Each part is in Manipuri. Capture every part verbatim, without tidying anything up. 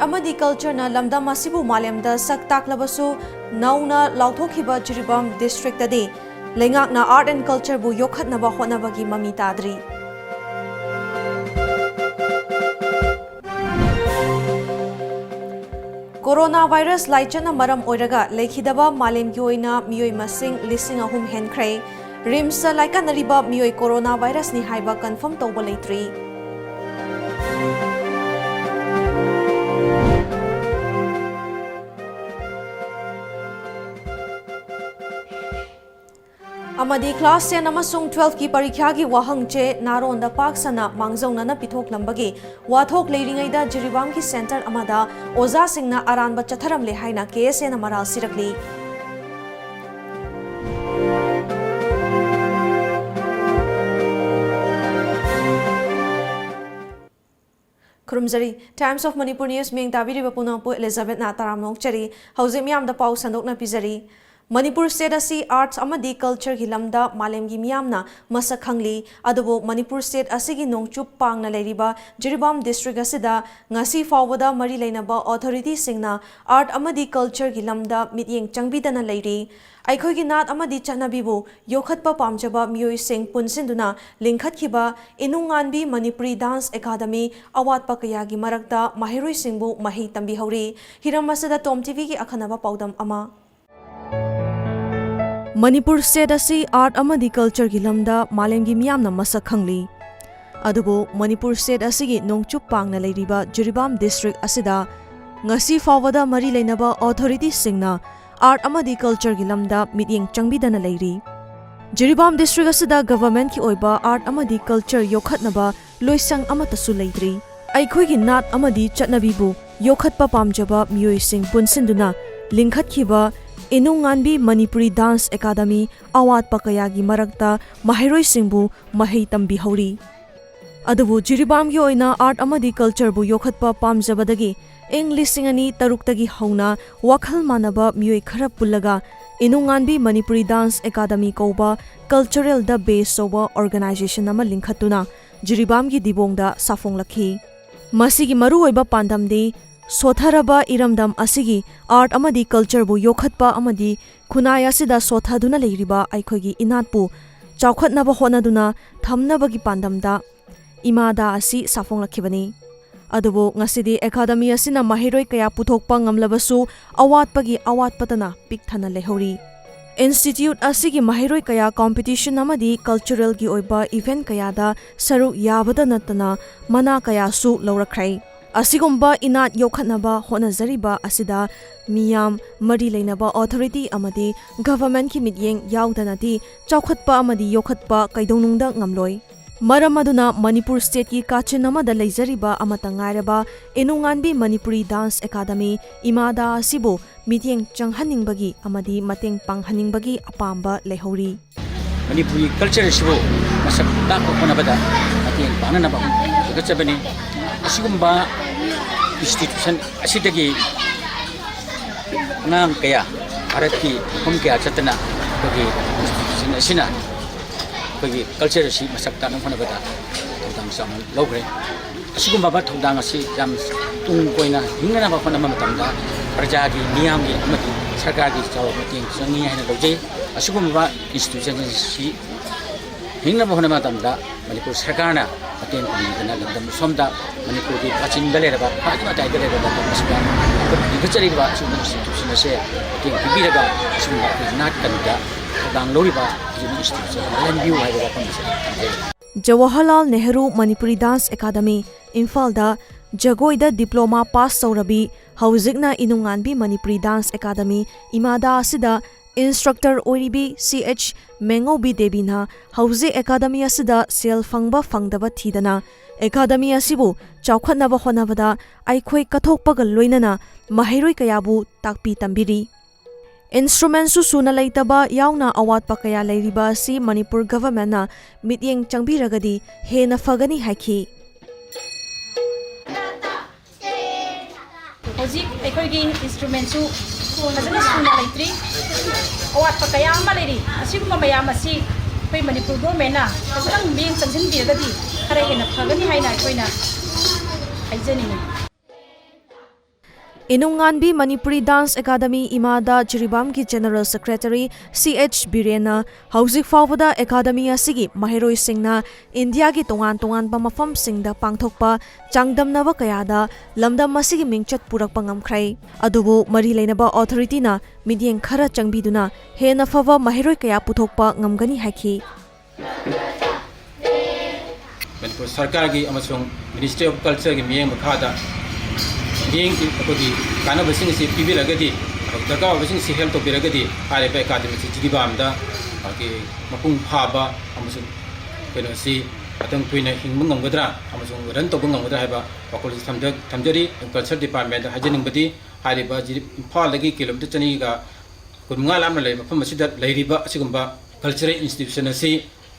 ꯑꯃꯗꯤ cultureꯅ ꯂꯝꯗꯝ ꯑꯁꯤꯕꯨ ꯃꯥꯂꯦꯝꯗ ꯁꯛ ꯇꯥꯛꯂꯕꯁꯨ, ꯅꯧꯅ ꯂꯥꯎꯊꯣꯛꯈꯤꯕ ꯖꯤꯔꯤꯕꯥꯝ districtꯇꯗꯤ ꯂꯩꯉꯥꯛꯅ art and cultureꯕꯨ ꯌꯣꯛꯈꯠꯅꯕ ꯍꯣꯠꯅꯕꯒꯤ ꯃꯃꯤ ꯇꯥꯗ꯭ꯔꯤ꯫ Coronavirus ꯂꯥꯏꯆꯠꯅ ꯃꯔꯝ ꯑꯣꯏꯔꯒ ꯂꯩꯈꯤꯗꯕ ꯃꯥꯂꯦꯝꯒꯤ ꯑꯣꯏꯅ ꯃꯤꯑꯣꯏ ꯃꯁꯤꯡ ꯂꯤꯁꯤꯡ ꯑꯍꯨꯝ ꯍꯦꯟꯈ꯭ꯔꯦ꯫ RIMSꯇ ꯂꯥꯏꯀꯠꯅꯔꯤꯕ ꯃꯤꯑꯣꯏ coronavirusꯅꯤ ꯍꯥꯏꯕ confirm ꯇꯧꯕ ꯂꯩꯇ꯭ꯔꯤ꯫ ꯑꯃꯗꯤ class ten ꯑꯃꯁꯨꯡ twelveꯀꯤ ꯄꯔꯤꯈ꯭ꯌꯥꯒꯤ ꯋꯥꯍꯪ ꯆꯦ ꯅꯥꯔꯣꯟꯗ ꯄꯥꯛ ꯁꯟꯅ ꯃꯥꯡꯖꯧꯅꯅ ꯄꯤꯊꯣꯛꯂꯝꯕꯒꯤ ꯋꯥꯊꯣꯛ ꯂꯩꯔꯤꯉꯩꯗ ꯖꯤꯔꯤꯕꯥꯝꯒꯤ centre ꯑꯃꯗ ꯑꯣꯖꯥꯁꯤꯡꯅ ꯑꯔꯥꯟꯕ ꯆꯠꯊꯔꯝꯂꯦ ꯍꯥꯏꯅ KSAꯅ ꯃꯔꯥꯜ ꯁꯤꯔꯛꯂꯤ꯫ ꯈꯨꯔꯨꯝꯖꯔꯤ꯫ Times of Manipur News ꯃꯤꯠꯌꯦꯡ ꯇꯥꯕꯤꯔꯤꯕ ꯄꯨꯝꯅꯃꯛꯄꯨ ꯏꯂꯤꯖꯥꯕꯦꯠꯅ ꯇꯔꯥꯝꯅ ꯑꯣꯛꯆꯔꯤ꯫ ꯍꯧꯖꯤꯛ ꯃꯤꯌꯥꯝꯗ ꯄꯥꯎ ꯁꯟꯗꯣꯛꯅ ꯄꯤꯖꯔꯤ꯫ ꯃꯅꯤꯄꯨꯔ state ꯑꯁꯤ arts ꯑꯃꯗꯤ cultureꯒꯤ ꯂꯝꯗ ꯃꯥꯂꯦꯝꯒꯤ ꯃꯤꯌꯥꯝꯅ ꯃꯁꯛ ꯈꯪꯂꯤ꯫ ꯑꯗꯨꯕꯨ ꯃꯅꯤꯄꯨꯔ state ꯑꯁꯤꯒꯤ ꯅꯣꯡꯆꯨꯞ ꯄꯥꯡꯅ ꯂꯩꯔꯤꯕ ꯖꯤꯔꯤꯕꯥꯝ district ꯑꯁꯤꯗ ꯉꯁꯤ ꯐꯥꯎꯕꯗ ꯃꯔꯤ ꯂꯩꯅꯕ authorityꯁꯤꯡꯅ art ꯑꯃꯗꯤ cultureꯒꯤ ꯂꯝꯗ ꯃꯤꯠꯌꯦꯡ ꯆꯪꯕꯤꯗꯅ ꯂꯩꯔꯤ꯫ ꯑꯩꯈꯣꯏꯒꯤ ꯅꯥꯠ ꯑꯃꯗꯤ ꯆꯠꯅꯕꯤꯕꯨ ꯌꯣꯛꯈꯠꯄ ꯄꯥꯝꯖꯕ ꯃꯤꯑꯣꯏꯁꯤꯡ ꯄꯨꯟꯁꯤꯟꯗꯨꯅ ꯂꯤꯡꯈꯠꯈꯤꯕ ꯏꯅꯨꯡꯉꯥꯟꯕꯤ ꯃꯅꯤꯄꯨꯔꯤ dance academy ꯑꯋꯥꯠꯄ ꯀꯌꯥꯒꯤ ꯃꯔꯛꯇ ꯃꯍꯩꯔꯣꯏꯁꯤꯡꯕꯨ ꯃꯍꯩ ꯇꯝꯕꯤꯍꯧꯔꯤ꯫ ꯍꯤꯔꯝ ꯑꯁꯤꯗ Tom TVꯒꯤ ꯑꯈꯟꯅꯕ ꯄꯥꯎꯗꯝ ꯑꯃ꯫ ꯃꯅꯤꯄꯨꯔ state ꯑꯁꯤ art ꯑꯃꯗꯤ cultureꯒꯤ ꯂꯝꯗ ꯃꯥꯂꯦꯝꯒꯤ ꯃꯤꯌꯥꯝꯅ ꯃꯁꯛ ꯈꯪꯂꯤ꯫ ꯑꯗꯨꯕꯨ ꯃꯅꯤꯄꯨꯔ state ꯑꯁꯤꯒꯤ ꯅꯣꯡꯆꯨꯞ ꯄꯥꯡꯅ ꯂꯩꯔꯤꯕ ꯖꯤꯔꯤꯕꯥꯝ district ꯑꯁꯤꯗ ꯉꯁꯤ ꯐꯥꯎꯕꯗ ꯃꯔꯤ ꯂꯩꯅꯕ authorityꯁꯤꯡꯅ art ꯑꯃꯗꯤ cultureꯒꯤ ꯂꯝꯗ ꯃꯤꯠꯌꯦꯡ ꯆꯪꯕꯤꯗꯅ ꯂꯩꯔꯤ꯫ ꯖꯤꯔꯤꯕꯥꯝ district ꯑꯁꯤꯗ governmentꯀꯤ ꯑꯣꯏꯕ art ꯑꯃꯗꯤ culture ꯌꯣꯛꯈꯠꯅꯕ ꯂꯣꯏꯁꯪ ꯑꯃꯠꯇꯁꯨ ꯂꯩꯇ꯭ꯔꯤ꯫ ꯑꯩꯈꯣꯏꯒꯤ ꯅꯥꯠ ꯑꯃꯗꯤ ꯆꯠꯅꯕꯤꯕꯨ ꯌꯣꯛꯈꯠꯄ ꯄꯥꯝꯖꯕ ꯃꯤꯑꯣꯏꯁꯤꯡ ꯄꯨꯟꯁꯤꯟꯗꯨꯅ ꯂꯤꯡꯈꯠꯈꯤꯕ ꯏꯅꯨꯡꯉꯥꯟꯕꯤ ꯃꯅꯤꯄꯨꯔꯤ dance academy ꯑꯋꯥꯠꯄ ꯀꯌꯥꯒꯤ ꯃꯔꯛꯇ ꯃꯍꯩꯔꯣꯏꯁꯤꯡꯕꯨ ꯃꯍꯩ ꯇꯝꯕꯤꯍꯧꯔꯤ꯫ ꯑꯗꯨꯕꯨ ꯖꯤꯔꯤꯕꯥꯝꯒꯤ ꯑꯣꯏꯅ art ꯑꯃꯗꯤ cultureꯕꯨ ꯌꯣꯛꯈꯠꯄ ꯄꯥꯝꯖꯕꯗꯒꯤ ꯏꯪ ꯂꯤꯁꯤꯡ ꯑꯅꯤ ꯇꯔꯨꯛꯇꯒꯤ ꯍꯧꯅ ꯋꯥꯈꯜ ꯃꯥꯟꯅꯕ ꯃꯤꯑꯣꯏ ꯈꯔ ꯄꯨꯜꯂꯒ ꯏꯅꯨꯡꯉꯥꯟꯕꯤ ꯃꯅꯤꯄꯨꯔꯤ dance academy ꯀꯧꯕ culturalꯗ base ꯇꯧꯕ organization ꯑꯃ ꯂꯤꯡꯈꯠꯇꯨꯅ ꯖꯤꯔꯤꯕꯥꯝꯒꯤ ꯗꯤꯕꯣꯡꯗ ꯁꯥꯐꯣꯡꯂꯛꯈꯤ꯫ ꯃꯁꯤꯒꯤ ꯃꯔꯨꯑꯣꯏꯕ ꯄꯥꯟꯗꯝꯗꯤ ꯁꯣꯊꯔꯕ ꯏꯔꯝꯗꯝ ꯑꯁꯤꯒꯤ art ꯑꯃꯗꯤ cultureꯕꯨ ꯌꯣꯛꯈꯠꯄ ꯑꯃꯗꯤ ꯈꯨꯟꯅꯥꯏ ꯑꯁꯤꯗ ꯁꯣꯊꯗꯨꯅ ꯂꯩꯔꯤꯕ ꯑꯩꯈꯣꯏꯒꯤ ꯏꯅꯥꯠꯄꯨ ꯆꯥꯎꯈꯠꯅꯕ ꯍꯣꯠꯅꯗꯨꯅ ꯊꯝꯅꯕꯒꯤ ꯄꯥꯟꯗꯝꯗ ꯏꯃꯥꯗꯥ ꯑꯁꯤ ꯁꯥꯐꯣꯡꯂꯛꯈꯤꯕꯅꯤ꯫ ꯑꯗꯨꯕꯨ ꯉꯁꯤꯗꯤ academy ꯑꯁꯤꯅ ꯃꯍꯩꯔꯣꯏ ꯀꯌꯥ ꯄꯨꯊꯣꯛꯄ ꯉꯝꯂꯕꯁꯨ ꯑꯋꯥꯠꯄꯒꯤ ꯑꯋꯥꯠꯄꯇꯅ ꯄꯤꯛ ꯊꯟꯅ ꯂꯩꯍꯧꯔꯤ꯫ Institute ꯑꯁꯤꯒꯤ ꯃꯍꯩꯔꯣꯏ ꯀꯌꯥ competition ꯑꯃꯗꯤ culturalꯒꯤ ꯑꯣꯏꯕ event ꯀꯌꯥꯗ ꯁꯔꯨꯛ ꯌꯥꯕꯗ ꯅꯠꯇꯅ ꯃꯅꯥ ꯀꯌꯥꯁꯨ ꯂꯧꯔꯛꯈ꯭ꯔꯦ꯫ ꯑꯁꯤꯒꯨꯝꯕ ꯏꯅꯥꯠ ꯌꯣꯛꯈꯠꯅꯕ ꯍꯣꯠꯅꯖꯔꯤꯕ ꯑꯁꯤꯗ ꯃꯤꯌꯥꯝ, ꯃꯔꯤ ꯂꯩꯅꯕ authority ꯑꯃꯗꯤ governmentꯀꯤ ꯃꯤꯠꯌꯦꯡ ꯌꯥꯎꯗꯅꯗꯤ ꯆꯥꯎꯈꯠꯄ ꯑꯃꯗꯤ ꯌꯣꯛꯈꯠꯄ ꯀꯩꯗꯧꯅꯨꯡꯗ ꯉꯝꯂꯣꯏ꯫ ꯃꯔꯝ ꯑꯗꯨꯅ ꯃꯅꯤꯄꯨꯔ stateꯀꯤ ꯀꯥꯆꯤꯟ ꯑꯃꯗ ꯂꯩꯖꯔꯤꯕ ꯑꯃꯠꯇ ꯉꯥꯏꯔꯕ ꯏꯅꯨꯉꯥꯟꯕꯤ ꯃꯅꯤꯄꯨꯔꯤ dance academy ꯏꯃꯥꯗꯥ ꯑꯁꯤꯕꯨ ꯃꯤꯠꯌꯦꯡ ꯆꯪꯍꯟꯅꯤꯡꯕꯒꯤ ꯑꯃꯗꯤ ꯃꯇꯦꯡ ꯄꯥꯡꯍꯟꯅꯤꯡꯕꯒꯤ ꯑꯄꯥꯝꯕ ꯂꯩꯍꯧꯔꯤ꯫ ꯃꯅꯤꯄꯨꯔꯤ culture ꯑꯁꯤꯕꯨ ꯃꯁꯛ ꯇꯥꯛꯄ ꯍꯣꯠꯅꯕꯗ ꯃꯇꯦꯡ ꯄꯥꯡꯅꯅꯕ ꯍꯣꯠꯅꯒꯠꯆꯕꯅꯤ꯫ ꯑꯁꯤꯒꯨꯝꯕ institution ꯑꯁꯤꯗꯒꯤ ꯑꯉꯥꯡ ꯀꯌꯥ, ꯚꯥꯔꯠꯀꯤ ꯃꯐꯝ ꯀꯌꯥ ꯆꯠꯇꯅ ꯑꯩꯈꯣꯏꯒꯤ institution ꯑꯁꯤꯅ ꯑꯩꯈꯣꯏꯒꯤ culture ꯑꯁꯤ ꯃꯁꯛ ꯇꯥꯛꯅꯕ ꯍꯣꯠꯅꯕꯗ ꯊꯧꯗꯥꯡ ꯆꯥꯎꯅ ꯂꯧꯈ꯭ꯔꯦ꯫ ꯑꯁꯤꯒꯨꯝꯕ ꯊꯧꯗꯥꯡ ꯑꯁꯤ ꯌꯥꯝ ꯇꯨꯡ ꯀꯣꯏꯅ ꯍꯤꯡꯅꯅꯕ ꯍꯣꯠꯅꯕ ꯃꯇꯝꯗ ꯄ꯭ꯔꯖꯥꯒꯤ, ꯃꯤꯌꯥꯝꯒꯤ ꯑꯃꯗꯤ ꯁꯔꯀꯥꯔꯒꯤ ꯆꯥꯎꯔꯕ ꯃꯇꯦꯡ ꯆꯪꯏ ꯍꯥꯏꯅ ꯂꯧꯖꯩ꯫ ꯑꯁꯤꯒꯨꯝꯕ institution ꯑꯁꯤ ꯍꯤꯡꯅꯕ ꯍꯣꯠꯅꯕ ꯃꯇꯝꯗ ꯃꯅꯤꯄꯨꯔ ꯁꯔꯀꯥꯔꯅ ꯃꯇꯦꯡ ꯄꯥꯡꯕꯤꯗꯅ ꯂꯝꯗꯝ ꯁꯣꯝꯗ ꯃꯅꯤꯄꯨꯔꯒꯤ ꯀꯥꯆꯤꯟꯗ ꯂꯩꯔꯕ, ꯃꯍꯥꯛꯀꯤ ꯃꯇꯥꯏꯗ ꯂꯩꯔꯕ ꯂꯝꯗꯝ ꯑꯁꯤꯗ ꯂꯤꯡꯈꯠꯆꯔꯤꯕ ꯑꯁꯤꯒꯨꯝꯕ institution ꯑꯁꯦ ꯃꯇꯦꯡ ꯄꯤꯕꯤꯔꯒ ꯑꯁꯤꯒꯨꯝꯕ ꯑꯩꯈꯣꯏ ꯅꯥꯠ ꯀꯟꯕꯗ ꯊꯧꯗꯥꯡ ꯂꯧꯔꯤꯕ ꯑꯁꯤꯒꯨꯝꯕ institution ꯑꯃ ꯂꯦꯡꯕꯤꯌꯨ ꯍꯥꯏꯕ ꯋꯥꯐꯝ ꯑꯁꯤ ꯊꯝꯖꯔꯤ꯫ ꯖꯋꯥꯍꯔꯂꯥꯜ ꯅꯦꯍꯔꯨ ꯃꯅꯤꯄꯨꯔꯤ dance academy, ꯏꯝꯐꯥꯜꯗ ꯖꯒꯣꯏꯗ diploma pass ꯇꯧꯔꯕꯤ, ꯍꯧꯖꯤꯛꯅ ꯏꯅꯨꯉꯥꯟꯕꯤ ꯃꯅꯤꯄꯨꯔꯤ dance academy ꯏꯃꯥꯗꯥ ꯑꯁꯤꯗ instructor ꯑꯣꯏꯔꯤꯕꯤ ꯁꯤ ꯑꯩꯆ ꯃꯦꯉꯧꯕꯤ ꯗꯦꯕꯤꯅ ꯍꯧꯖꯤꯛ academy ꯑꯁꯤꯗ ꯁꯦꯜ ꯐꯪꯕ ꯐꯪꯗꯕ ꯊꯤꯗꯅ academy ꯑꯁꯤꯕꯨ ꯆꯥꯎꯈꯠꯅꯕ ꯍꯣꯠꯅꯕꯗ ꯑꯩꯈꯣꯏ ꯀꯠꯊꯣꯛꯄꯒ ꯂꯣꯏꯅꯅ ꯃꯍꯩꯔꯣꯏ ꯀꯌꯥꯕꯨ ꯇꯥꯛꯄꯤ ꯇꯝꯕꯤꯔꯤ꯫ Instrumentꯁꯨ ꯁꯨꯅ ꯂꯩꯇꯕ ꯌꯥꯎꯅ ꯑꯋꯥꯠꯄ ꯀꯌꯥ ꯂꯩꯔꯤꯕ ꯑꯁꯤ ꯃꯅꯤꯄꯨꯔ governmentꯅ ꯃꯤꯠꯌꯦꯡ ꯆꯪꯕꯤꯔꯒꯗꯤ ꯍꯦꯟꯅ ꯐꯒꯅꯤ ꯍꯥꯏꯈꯤ꯫ ꯍꯧꯖꯤꯛ ꯑꯩꯈꯣꯏꯒꯤ instrumentꯁꯨ ꯐꯖꯅ ꯁꯨꯅ ꯂꯩꯇ꯭ꯔꯤ꯫ ꯑꯋꯥꯠꯄ ꯀꯌꯥ ꯑꯃ ꯂꯩꯔꯤ꯫ ꯑꯁꯤꯒꯨꯝꯕ ꯃꯌꯥꯝ ꯑꯁꯤ ꯑꯩꯈꯣꯏ ꯃꯅꯤꯄꯨꯔ governmentꯅ ꯐꯖꯅ ꯃꯤꯠꯌꯦꯡ ꯆꯪꯁꯤꯟꯕꯤꯔꯒꯗꯤ ꯈꯔ ꯍꯦꯟꯅ ꯐꯒꯅꯤ ꯍꯥꯏꯅ ꯑꯩꯈꯣꯏꯅ ꯍꯥꯏꯖꯅꯤꯡꯏ꯫ ꯏꯅꯨꯡꯉꯥꯟꯕꯤ ꯃꯅꯤꯄꯨꯔꯤ ꯗꯥꯟꯁ ꯑꯦꯀꯥꯗꯃꯤ, ꯏꯃꯥꯗ ꯖꯤꯔꯤꯕꯥꯝꯒꯤ ꯖꯦꯅꯔꯦꯜ ꯁꯦꯀ꯭ꯔꯦꯇꯔꯤ ꯁꯤ ꯑꯩꯆ ꯕꯤꯔꯦꯟꯅ ꯍꯧꯖꯤꯛ ꯐꯥꯎꯕꯗ ꯑꯦꯀꯥꯗꯃꯤ ꯑꯁꯤꯒꯤ ꯃꯍꯩꯔꯣꯏꯁꯤꯡꯅ ꯏꯟꯗꯤꯌꯥꯒꯤ ꯇꯣꯉꯥꯟ ꯇꯣꯉꯥꯟꯕ ꯃꯐꯝꯁꯤꯡꯗ ꯄꯥꯡꯊꯣꯛꯄ ꯆꯥꯡꯗꯝꯅꯕ ꯀꯌꯥꯗ ꯂꯝꯗꯝ ꯑꯁꯤꯒꯤ ꯃꯤꯡꯆꯠ ꯄꯨꯔꯛꯄ ꯉꯝꯈ꯭ꯔꯦ꯫ ꯑꯗꯨꯕꯨ ꯃꯔꯤ ꯂꯩꯅꯕ ꯑꯣꯊꯣꯔꯤꯇꯤꯅ ꯃꯤꯠꯌꯦꯡ ꯈꯔ ꯆꯪꯕꯤꯗꯨꯅ ꯍꯦꯟꯅ ꯐꯕ ꯃꯍꯩꯔꯣꯏ ꯀꯌꯥ ꯄꯨꯊꯣꯛꯄ ꯉꯝꯒꯅꯤ ꯍꯥꯏꯈꯤ꯫ ꯃꯅꯤꯄꯨꯔ ꯁꯔꯀꯥꯔꯒꯤ ꯑꯃꯁꯨꯡ Ministry of Cultureꯒꯤ ꯃꯤꯠꯌꯦꯡ ꯃꯈꯥꯗ ꯃꯤꯠꯌꯦꯡꯒꯤ ꯑꯩꯈꯣꯏꯒꯤ ꯀꯥꯟꯅꯕꯁꯤꯡ ꯑꯁꯤ ꯄꯤꯕꯤꯔꯒꯗꯤ, ꯗꯔꯀꯥꯔ ꯑꯣꯏꯕꯁꯤꯡ ꯑꯁꯤ help ꯇꯧꯕꯤꯔꯒꯗꯗꯤ ꯍꯥꯏꯔꯤꯕ ꯑꯦꯀꯥꯗꯃꯤꯁꯤ ꯖꯤꯔꯤꯕꯥꯝꯗ ꯑꯩꯈꯣꯏꯒꯤ ꯃꯄꯨꯡ ꯐꯥꯕ ꯑꯃꯁꯨꯡ ꯀꯩꯅꯣꯁꯤ ꯃꯇꯝ ꯀꯨꯏꯅ ꯍꯤꯡꯕ ꯉꯝꯒꯗ꯭ꯔꯥ ꯑꯃꯁꯨꯡ run ꯇꯧꯕ ꯉꯝꯒꯗ꯭ꯔꯥ ꯍꯥꯏꯕ ꯋꯥꯈꯜꯁꯤ ꯊꯝꯖ-, ꯊꯝꯖꯔꯤ꯫ Culture Departmentꯗ ꯍꯥꯏꯖꯅꯤꯡꯕꯗꯤ ꯍꯥꯏꯔꯤꯕ ꯖꯤꯔꯤ-, ꯏꯝꯐꯥꯜꯗꯒꯤ ꯀꯤꯂꯣꯃꯤꯇꯔ ꯆꯅꯤꯒ ꯀꯨꯟꯃꯉꯥ ꯂꯥꯞꯅ ꯂꯩꯕ ꯃꯐꯝ ꯑꯁꯤꯗ ꯂꯩꯔꯤꯕ ꯑꯁꯤꯒꯨꯝꯕ cultural institution ꯑꯁꯤ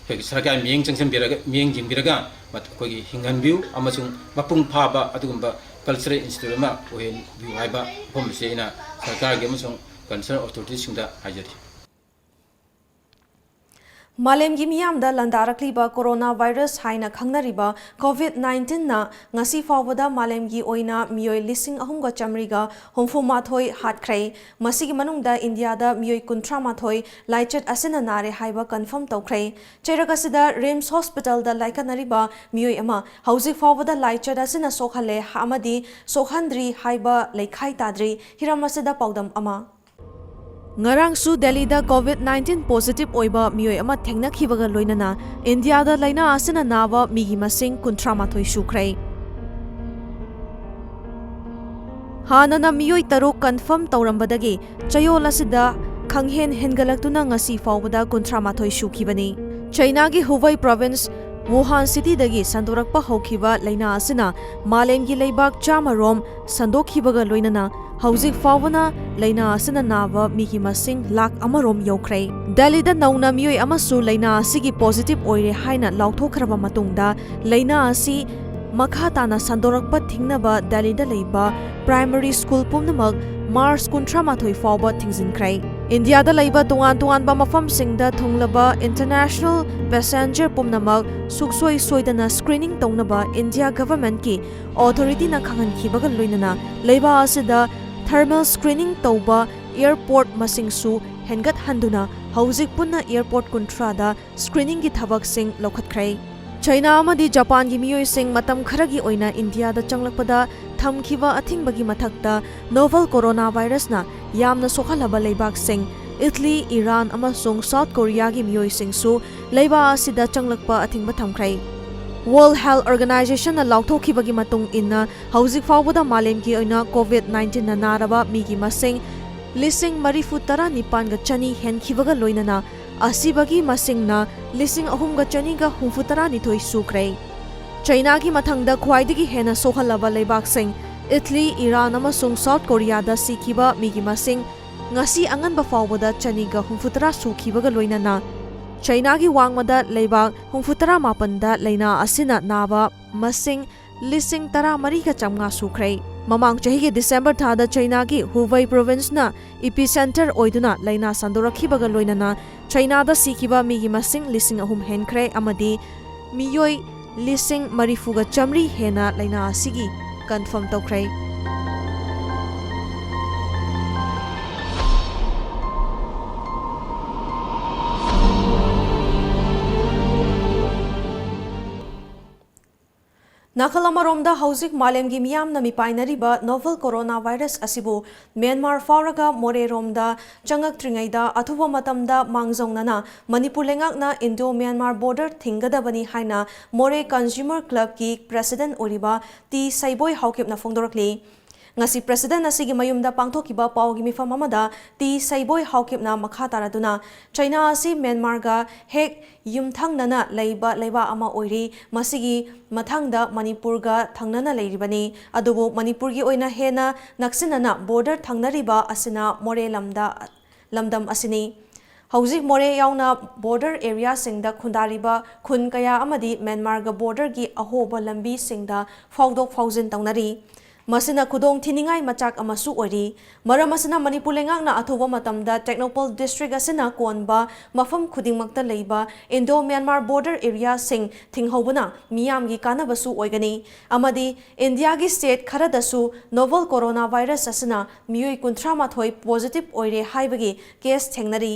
ꯑꯩꯈꯣꯏꯒꯤ ꯁꯔꯀꯥꯔ ꯃꯤꯠꯌꯦꯡ ꯆꯪꯁꯤꯟꯕꯤꯔꯒ, ꯃꯤꯠꯌꯦꯡ ꯌꯦꯡꯕꯤꯔꯒ ꯃꯠ-, ꯑꯩꯈꯣꯏꯒꯤ ꯍꯤꯡꯍꯟꯕꯤꯌꯨ ꯑꯃꯁꯨꯡ ꯃꯄꯨꯡ ꯐꯥꯕ ꯑꯗꯨꯒꯨꯝꯕ cultural institute ꯑꯃ ꯑꯣꯏꯍꯟꯕꯤꯌꯨ ꯍꯥꯏꯕ ꯋꯥꯐꯝ ꯑꯁꯤ ꯑꯩꯅ ꯁꯔꯀꯥꯔꯒꯤ ꯑꯃꯁꯨꯡ concern authoritiesꯁꯤꯡꯗ ꯍꯥꯏꯖꯔꯤ꯫ ꯃꯥꯂꯦꯝꯒꯤ ꯃꯤꯌꯥꯝꯗ ꯂꯥꯟꯗꯥꯔꯛꯂꯤꯕ ꯀꯣꯔꯣꯅꯥ ꯚꯥꯏꯔꯁ ꯍꯥꯏꯅ ꯈꯪꯅꯔꯤꯕ COVID nineteenꯅ ꯉꯁꯤ ꯐꯥꯎꯕꯗ ꯃꯥꯂꯦꯝꯒꯤ ꯑꯣꯏꯅ ꯃꯤꯑꯣꯏ ꯂꯤꯁꯤꯡ ꯑꯍꯨꯝꯒ ꯆꯥꯃꯔꯤꯒ ꯍꯨꯝꯐꯨ ꯃꯥꯊꯣꯏ ꯍꯥꯠꯈ꯭ꯔꯦ꯫ ꯃꯁꯤꯒꯤ ꯃꯅꯨꯡꯗ ꯏꯟꯗꯤꯌꯥꯗ ꯃꯤꯑꯣꯏ ꯀꯨꯟꯊ꯭ꯔꯥ ꯃꯥꯊꯣꯏ ꯂꯥꯏꯆꯠ ꯑꯁꯤꯅ ꯅꯥꯔꯦ ꯍꯥꯏꯕ confirm ꯇꯧꯈ꯭ꯔꯦ꯫ ꯆꯩꯔꯛ ꯑꯁꯤꯗ RIMS hospitalꯗ ꯂꯥꯏꯀꯠꯅꯔꯤꯕ ꯃꯤꯑꯣꯏ ꯑꯃ ꯍꯧꯖꯤꯛ ꯐꯥꯎꯕꯗ ꯂꯥꯏꯆꯠ ꯑꯁꯤꯅ ꯁꯣꯛꯍꯜꯂꯦ ꯑꯃꯗꯤ ꯁꯣꯛꯍꯟꯗ꯭ꯔꯤ ꯍꯥꯏꯕ ꯂꯩꯈꯥꯏ ꯇꯥꯗ꯭ꯔꯤ꯫ ꯍꯤꯔꯝ ꯑꯁꯤꯗ ꯄꯥꯎꯗꯝ ꯑꯃ꯫ ꯉꯔꯥꯡꯁꯨ ꯗꯦꯜꯂꯤꯗ COVID nineteen positive ꯑꯣꯏꯕ ꯃꯤꯑꯣꯏ ꯑꯃ ꯊꯦꯡꯅꯈꯤꯕꯒ ꯂꯣꯏꯅꯅ ꯏꯟꯗꯤꯌꯥꯗ ꯂꯥꯏꯅꯥ ꯑꯁꯤꯅ ꯅꯥꯕ ꯃꯤꯒꯤ ꯃꯁꯤꯡ ꯀꯨꯟꯊ꯭ꯔꯥ ꯃꯥꯊꯣꯏ ꯁꯨꯈ꯭ꯔꯦ꯫ ꯍꯥꯟꯅꯅ ꯃꯤꯑꯣꯏ ꯇꯔꯨꯛ confirm ꯇꯧꯔꯝꯕꯗꯒꯤ ꯆꯌꯣꯜ ꯑꯁꯤꯗ ꯈꯪꯍꯦꯟ ꯍꯦꯟꯒꯠꯂꯛꯇꯨꯅ ꯉꯁꯤ ꯐꯥꯎꯕꯗ ꯀꯨꯟꯊ꯭ꯔꯥ ꯃꯥꯊꯣꯏ ꯁꯨꯈꯤꯕꯅꯤ꯫ ꯆꯩꯅꯥꯒꯤ ꯍꯨꯕꯩ province ꯋꯨꯍꯥꯟ cityꯗꯒꯤ ꯁꯟꯗꯣꯔꯛꯄ ꯍꯧꯈꯤꯕ ꯂꯥꯏꯅꯥ ꯑꯁꯤꯅ ꯃꯥꯂꯦꯝꯒꯤ ꯂꯩꯕꯥꯛ ꯆꯥꯝꯃ ꯔꯣꯝ ꯁꯟꯗꯣꯛꯈꯤꯕꯒ ꯂꯣꯏꯅꯅ ꯍꯧꯖꯤꯛ ꯐꯥꯎꯕꯅ ꯂꯥꯏꯅꯥ ꯑꯁꯤꯅ ꯅꯥꯕ ꯃꯤꯒꯤ ꯃꯁꯤꯡ ꯂꯥꯈ ꯑꯃ ꯔꯣꯝ ꯌꯧꯈ꯭ꯔꯦ꯫ ꯗꯦꯜꯂꯤꯗ ꯅꯧꯅ ꯃꯤꯑꯣꯏ ꯑꯃꯁꯨ ꯂꯥꯏꯅꯥ ꯑꯁꯤꯒꯤ positive ꯑꯣꯏꯔꯦ ꯍꯥꯏꯅ ꯂꯥꯎꯊꯣꯛꯈ꯭ꯔꯕ ꯃꯇꯨꯡꯗ ꯂꯥꯏꯅꯥ ꯑꯁꯤ ꯃꯈꯥ ꯇꯥꯅ ꯁꯟꯗꯣꯔꯛꯄ ꯊꯤꯡꯅꯕ ꯗꯦꯜꯂꯤꯗ ꯂꯩꯕ ꯄ꯭ꯔꯥꯏꯃꯔꯤ ꯁ꯭ꯀꯨꯜ ꯄꯨꯝꯅꯃꯛ ꯃꯥꯔꯆ ꯀꯨꯟꯊ꯭ꯔꯥ ꯃꯥꯊꯣꯏ ꯐꯥꯎꯕ ꯊꯤꯡꯖꯤꯟꯈ꯭ꯔꯦ꯫ ꯏꯟꯗꯤꯌꯥꯗ ꯂꯩꯕ ꯇꯣꯉꯥꯟ ꯇꯣꯉꯥꯟꯕ ꯃꯐꯝꯁꯤꯡꯗ ꯊꯨꯡꯂꯕ ꯏꯟꯇꯔꯅꯦꯁꯅꯦꯜ ꯄꯦꯁꯦꯟꯖꯔ ꯄꯨꯝꯅꯃꯛ ꯁꯨꯛꯁꯣꯏ ꯁꯣꯏꯗꯅ ꯁ꯭ꯀ꯭ꯔꯤꯅꯤꯡ ꯇꯧꯅꯕ ꯏꯟꯗꯤꯌꯥ ꯒꯚꯔꯟꯃꯦꯟꯠꯀꯤ ꯑꯣꯊꯣꯔꯤꯇꯤꯅ ꯈꯪꯍꯟꯈꯤꯕꯒ ꯂꯣꯏꯅꯅ ꯂꯩꯕꯥꯛ ꯑꯁꯤꯗ ꯊꯔꯃꯦꯜ ꯁ꯭ꯀ꯭ꯔꯤꯅꯤꯡ ꯇꯧꯕ ꯑꯦꯌꯔꯄꯣꯔꯠ ꯃꯁꯤꯡꯁꯨ ꯍꯦꯟꯒꯠꯍꯟꯗꯨꯅ ꯍꯧꯖꯤꯛ ꯄꯨꯟꯅ ꯑꯦꯌꯔꯄꯣꯔꯠ ꯀꯨꯟꯊ꯭ꯔꯥꯗ ꯁ꯭ꯀ꯭ꯔꯤꯅꯤꯡꯒꯤ ꯊꯕꯛꯁꯤꯡ ꯂꯧꯈꯠꯈ꯭ꯔꯦ꯫ ꯆꯩꯅꯥ ꯑꯃꯗꯤ ꯖꯄꯥꯟꯒꯤ ꯃꯤꯑꯣꯏꯁꯤꯡ ꯃꯇꯝ ꯈꯔꯒꯤ ꯑꯣꯏꯅ ꯏꯟꯗꯤꯌꯥꯗ ꯆꯪꯂꯛꯄꯗ ꯊꯝꯈꯤꯕ ꯑꯊꯤꯡꯕꯒꯤ ꯃꯊꯛꯇ ꯅꯣꯚꯦꯜ ꯀꯣꯔꯣꯅꯥ ꯚꯥꯏꯔꯁꯅ ꯌꯥꯝꯅ ꯁꯣꯛꯍꯜꯂꯕ ꯂꯩꯕꯥꯛꯁꯤꯡ ꯏꯇꯂꯤ, ꯏꯔꯥꯟ ꯑꯃꯁꯨꯡ ꯁꯥꯎꯠ ꯀꯣꯔꯤꯌꯥꯒꯤ ꯃꯤꯑꯣꯏꯁꯤꯡꯁꯨ ꯂꯩꯕꯥꯛ ꯑꯁꯤꯗ ꯆꯪꯂꯛꯄ ꯑꯊꯤꯡꯕ ꯊꯝꯈ꯭ꯔꯦ꯫ ꯋꯥꯔꯜꯗ ꯍꯦꯜꯊ ꯑꯣꯔꯒꯅꯥꯏꯖꯦꯁꯟꯅ ꯂꯥꯎꯊꯣꯛꯈꯤꯕꯒꯤ ꯃꯇꯨꯡ ꯏꯟꯅ, ꯍꯧꯖꯤꯛ ꯐꯥꯎꯕꯗ ꯃꯥꯂꯦꯝꯒꯤ ꯑꯣꯏꯅ ꯀꯣꯚꯤꯗ ꯅꯥꯏꯟꯇꯤꯟꯅ ꯅꯥꯔꯕ ꯃꯤꯒꯤ ꯃꯁꯤꯡ ꯂꯤꯁꯤꯡ ꯃꯔꯤꯐꯨ ꯇꯔꯥ ꯅꯤꯄꯥꯟꯒ ꯆꯅꯤ ꯍꯦꯟꯈꯤꯕꯒ ꯂꯣꯏꯅꯅ ꯑꯁꯤꯕꯒꯤ ꯃꯁꯤꯡꯅ ꯂꯤꯁꯤꯡ ꯑꯍꯨꯝꯒ ꯆꯅꯤꯒ ꯍꯨꯝꯐꯨ ꯇꯔꯥ ꯅꯤꯊꯣꯏ ꯁꯨꯈ꯭ꯔꯦ꯫ ꯆꯩꯅꯥꯒꯤ ꯃꯊꯪꯗ ꯈ꯭ꯋꯥꯏꯗꯒꯤ ꯍꯦꯟꯅ ꯁꯣꯛꯍꯜꯂꯕ ꯂꯩꯕꯥꯛꯁꯤꯡ ꯏꯇꯂꯤ, ꯏꯔꯥꯟ ꯑꯃꯁꯨꯡ ꯁꯥꯎꯠ ꯀꯣꯔꯤꯌꯥꯗ ꯁꯤꯈꯤꯕ ꯃꯤꯒꯤ ꯃꯁꯤꯡ ꯉꯁꯤ ꯑꯉꯟꯕ ꯐꯥꯎꯕꯗ ꯆꯅꯤꯒ ꯍꯨꯝꯐꯨ ꯇꯔꯥ ꯁꯨꯈꯤꯕꯒ ꯂꯣꯏꯅꯅ ꯆꯩꯅꯥꯒꯤ ꯋꯥꯡꯃꯗ ꯂꯩꯕꯥꯛ ꯍꯨꯝꯐꯨ ꯇꯔꯥ ꯃꯥꯄꯟꯗ ꯂꯥꯏꯅꯥ ꯑꯁꯤꯅ ꯅꯥꯕ ꯃꯁꯤꯡ ꯂꯤꯁꯤꯡ ꯇꯔꯥ ꯃꯔꯤꯒ ꯆꯥꯝꯃꯉꯥ ꯁꯨꯈ꯭ꯔꯦ꯫ ꯃꯃꯥꯡ ꯆꯍꯤꯒꯤ ꯗꯤꯁꯦꯝꯕꯔ ꯊꯥꯗ ꯆꯩꯅꯥꯒꯤ ꯍꯨꯕꯩ ꯄ꯭ꯔꯣꯚꯤꯟꯁꯅ ꯏꯄꯤꯁꯦꯟꯇꯔ ꯑꯣꯏꯗꯨꯅ ꯂꯥꯏꯅꯥ ꯁꯟꯗꯣꯔꯛꯈꯤꯕꯒ ꯂꯣꯏꯅꯅ ꯆꯩꯅꯥꯗ ꯁꯤꯈꯤꯕ ꯃꯤꯒꯤ ꯃꯁꯤꯡ ꯂꯤꯁꯤꯡ ꯑꯍꯨꯝ ꯍꯦꯟꯈ꯭ꯔꯦ ꯑꯃꯗꯤ ꯃꯤꯑꯣꯏ ꯂꯤꯁꯤꯡ ꯃꯔꯤꯐꯨꯒ ꯆꯥꯝꯃꯔꯤ ꯍꯦꯟꯅ ꯂꯥꯏꯅꯥ ꯑꯁꯤꯒꯤ ꯀꯟꯐꯥꯔꯝ ꯇꯧꯈ꯭ꯔꯦ꯫ ꯅꯥꯀꯜ ꯑꯃꯔꯣꯝꯗ, ꯍꯧꯖꯤꯛ ꯃꯥꯂꯦꯝꯒꯤ ꯃꯤꯌꯥꯝꯅ ꯃꯤꯄꯥꯏꯅꯔꯤꯕ ꯅꯣꯚꯦꯜ ꯀꯣꯔꯣꯅꯥ ꯚꯥꯏꯔꯁ ꯑꯁꯤꯕꯨ ꯃ꯭ꯌꯥꯟꯃꯥꯔ ꯐꯥꯎꯔꯒ ꯃꯣꯔꯦꯔꯣꯝꯗ ꯆꯪꯉꯛꯇ꯭ꯔꯤꯉꯩꯗ ꯑꯊꯨꯕ ꯃꯇꯝꯗ ꯃꯥꯡꯖꯧꯅꯅ ꯃꯅꯤꯄꯨꯔ ꯂꯩꯉꯥꯛꯅ ꯏꯟꯗꯣ ꯃ꯭ꯌꯥꯟꯃꯥꯔ ꯕꯣꯔꯗꯔ ꯊꯤꯡꯒꯗꯕꯅꯤ ꯍꯥꯏꯅ ꯃꯣꯔꯦ ꯀꯟꯖ꯭ꯌꯨꯃꯔ ꯀ꯭ꯂꯕꯀꯤ ꯄ꯭ꯔꯦꯁꯤꯗꯦꯟꯠ ꯑꯣꯏꯔꯤꯕ ꯇꯤ ꯁꯩꯕꯣꯏ ꯍꯥꯎꯀꯤꯞꯅ ꯐꯣꯡꯗꯣꯔꯛꯂꯤ꯫ ꯉꯁꯤ ꯄ꯭ꯔꯦꯁꯤꯗꯦꯟꯠ ꯑꯁꯤꯒꯤ ꯃꯌꯨꯝꯗ ꯄꯥꯡꯊꯣꯛꯈꯤꯕ ꯄꯥꯎꯒꯤ ꯃꯤꯐꯝ ꯑꯃꯗ ꯇꯤ ꯁꯩꯕꯣꯏ ꯍꯥꯎꯀꯤꯞꯅ ꯃꯈꯥ ꯇꯥꯔꯗꯨꯅ, ꯆꯩꯅꯥ ꯑꯁꯤ ꯃ꯭ꯌꯥꯟꯃꯥꯔꯒ ꯍꯦꯛ ꯌꯨꯝꯊꯪꯅꯅ ꯂꯩꯕ ꯂꯩꯕꯥꯛ ꯑꯃ ꯑꯣꯏꯔꯤ꯫ ꯃꯁꯤꯒꯤ ꯃꯊꯪꯗ ꯃꯅꯤꯄꯨꯔꯒ ꯊꯪꯅꯅ ꯂꯩꯔꯤꯕꯅꯤ꯫ ꯑꯗꯨꯕꯨ ꯃꯅꯤꯄꯨꯔꯒꯤ ꯑꯣꯏꯅ ꯍꯦꯟꯅ ꯅꯛꯁꯤꯟꯅꯅ ꯕꯣꯔꯗꯔ ꯊꯪꯅꯔꯤꯕ ꯑꯁꯤꯅ ꯃꯣꯔꯦ ꯂꯝꯗ, ꯂꯝꯗꯝ ꯑꯁꯤꯅꯤ꯫ ꯍꯧꯖꯤꯛ ꯃꯣꯔꯦ ꯌꯥꯎꯅ border areaꯁꯤꯡꯗ ꯈꯨꯟꯗꯥꯔꯤꯕ ꯈꯨꯟ ꯀꯌꯥ ꯑꯃꯗꯤ ꯃ꯭ꯌꯥꯟꯃꯥꯔꯒ borderꯒꯤ ꯑꯍꯣꯕ ꯂꯝꯕꯤꯁꯤꯡꯗ ꯐꯥꯎꯗꯣꯛ ꯐꯥꯎꯖꯤꯟ ꯇꯧꯅꯔꯤ꯫ ꯃꯁꯤꯅ ꯈꯨꯗꯣꯡ ꯊꯤꯅꯤꯡꯉꯥꯏ ꯃꯆꯥꯛ ꯑꯃꯁꯨ ꯑꯣꯏꯔꯤ꯫ ꯃꯔꯝ ꯑꯁꯤꯅ ꯃꯅꯤꯄꯨꯔ ꯂꯩꯉꯥꯛꯅ ꯑꯊꯨꯕ ꯃꯇꯝꯗ Technopal district ꯑꯁꯤꯅ ꯀꯣꯟꯕ ꯃꯐꯝ ꯈꯨꯗꯤꯡꯃꯛꯇ ꯂꯩꯕ Indo Myanmar border areaꯁꯤꯡ ꯊꯤꯡꯍꯧꯕꯅ ꯃꯤꯌꯥꯝꯒꯤ ꯀꯥꯟꯅꯕꯁꯨ ꯑꯣꯏꯒꯅꯤ꯫ ꯑꯃꯗꯤ ꯏꯟꯗꯤꯌꯥꯒꯤ state ꯈꯔꯗꯁꯨ novel coronavirus ꯑꯁꯤꯅ ꯃꯤꯑꯣꯏ ꯀꯨꯟꯊ꯭ꯔꯥ ꯃꯥꯊꯣꯏ positive ꯑꯣꯏꯔꯦ ꯍꯥꯏꯕꯒꯤ case ꯊꯦꯡꯅꯔꯤ꯫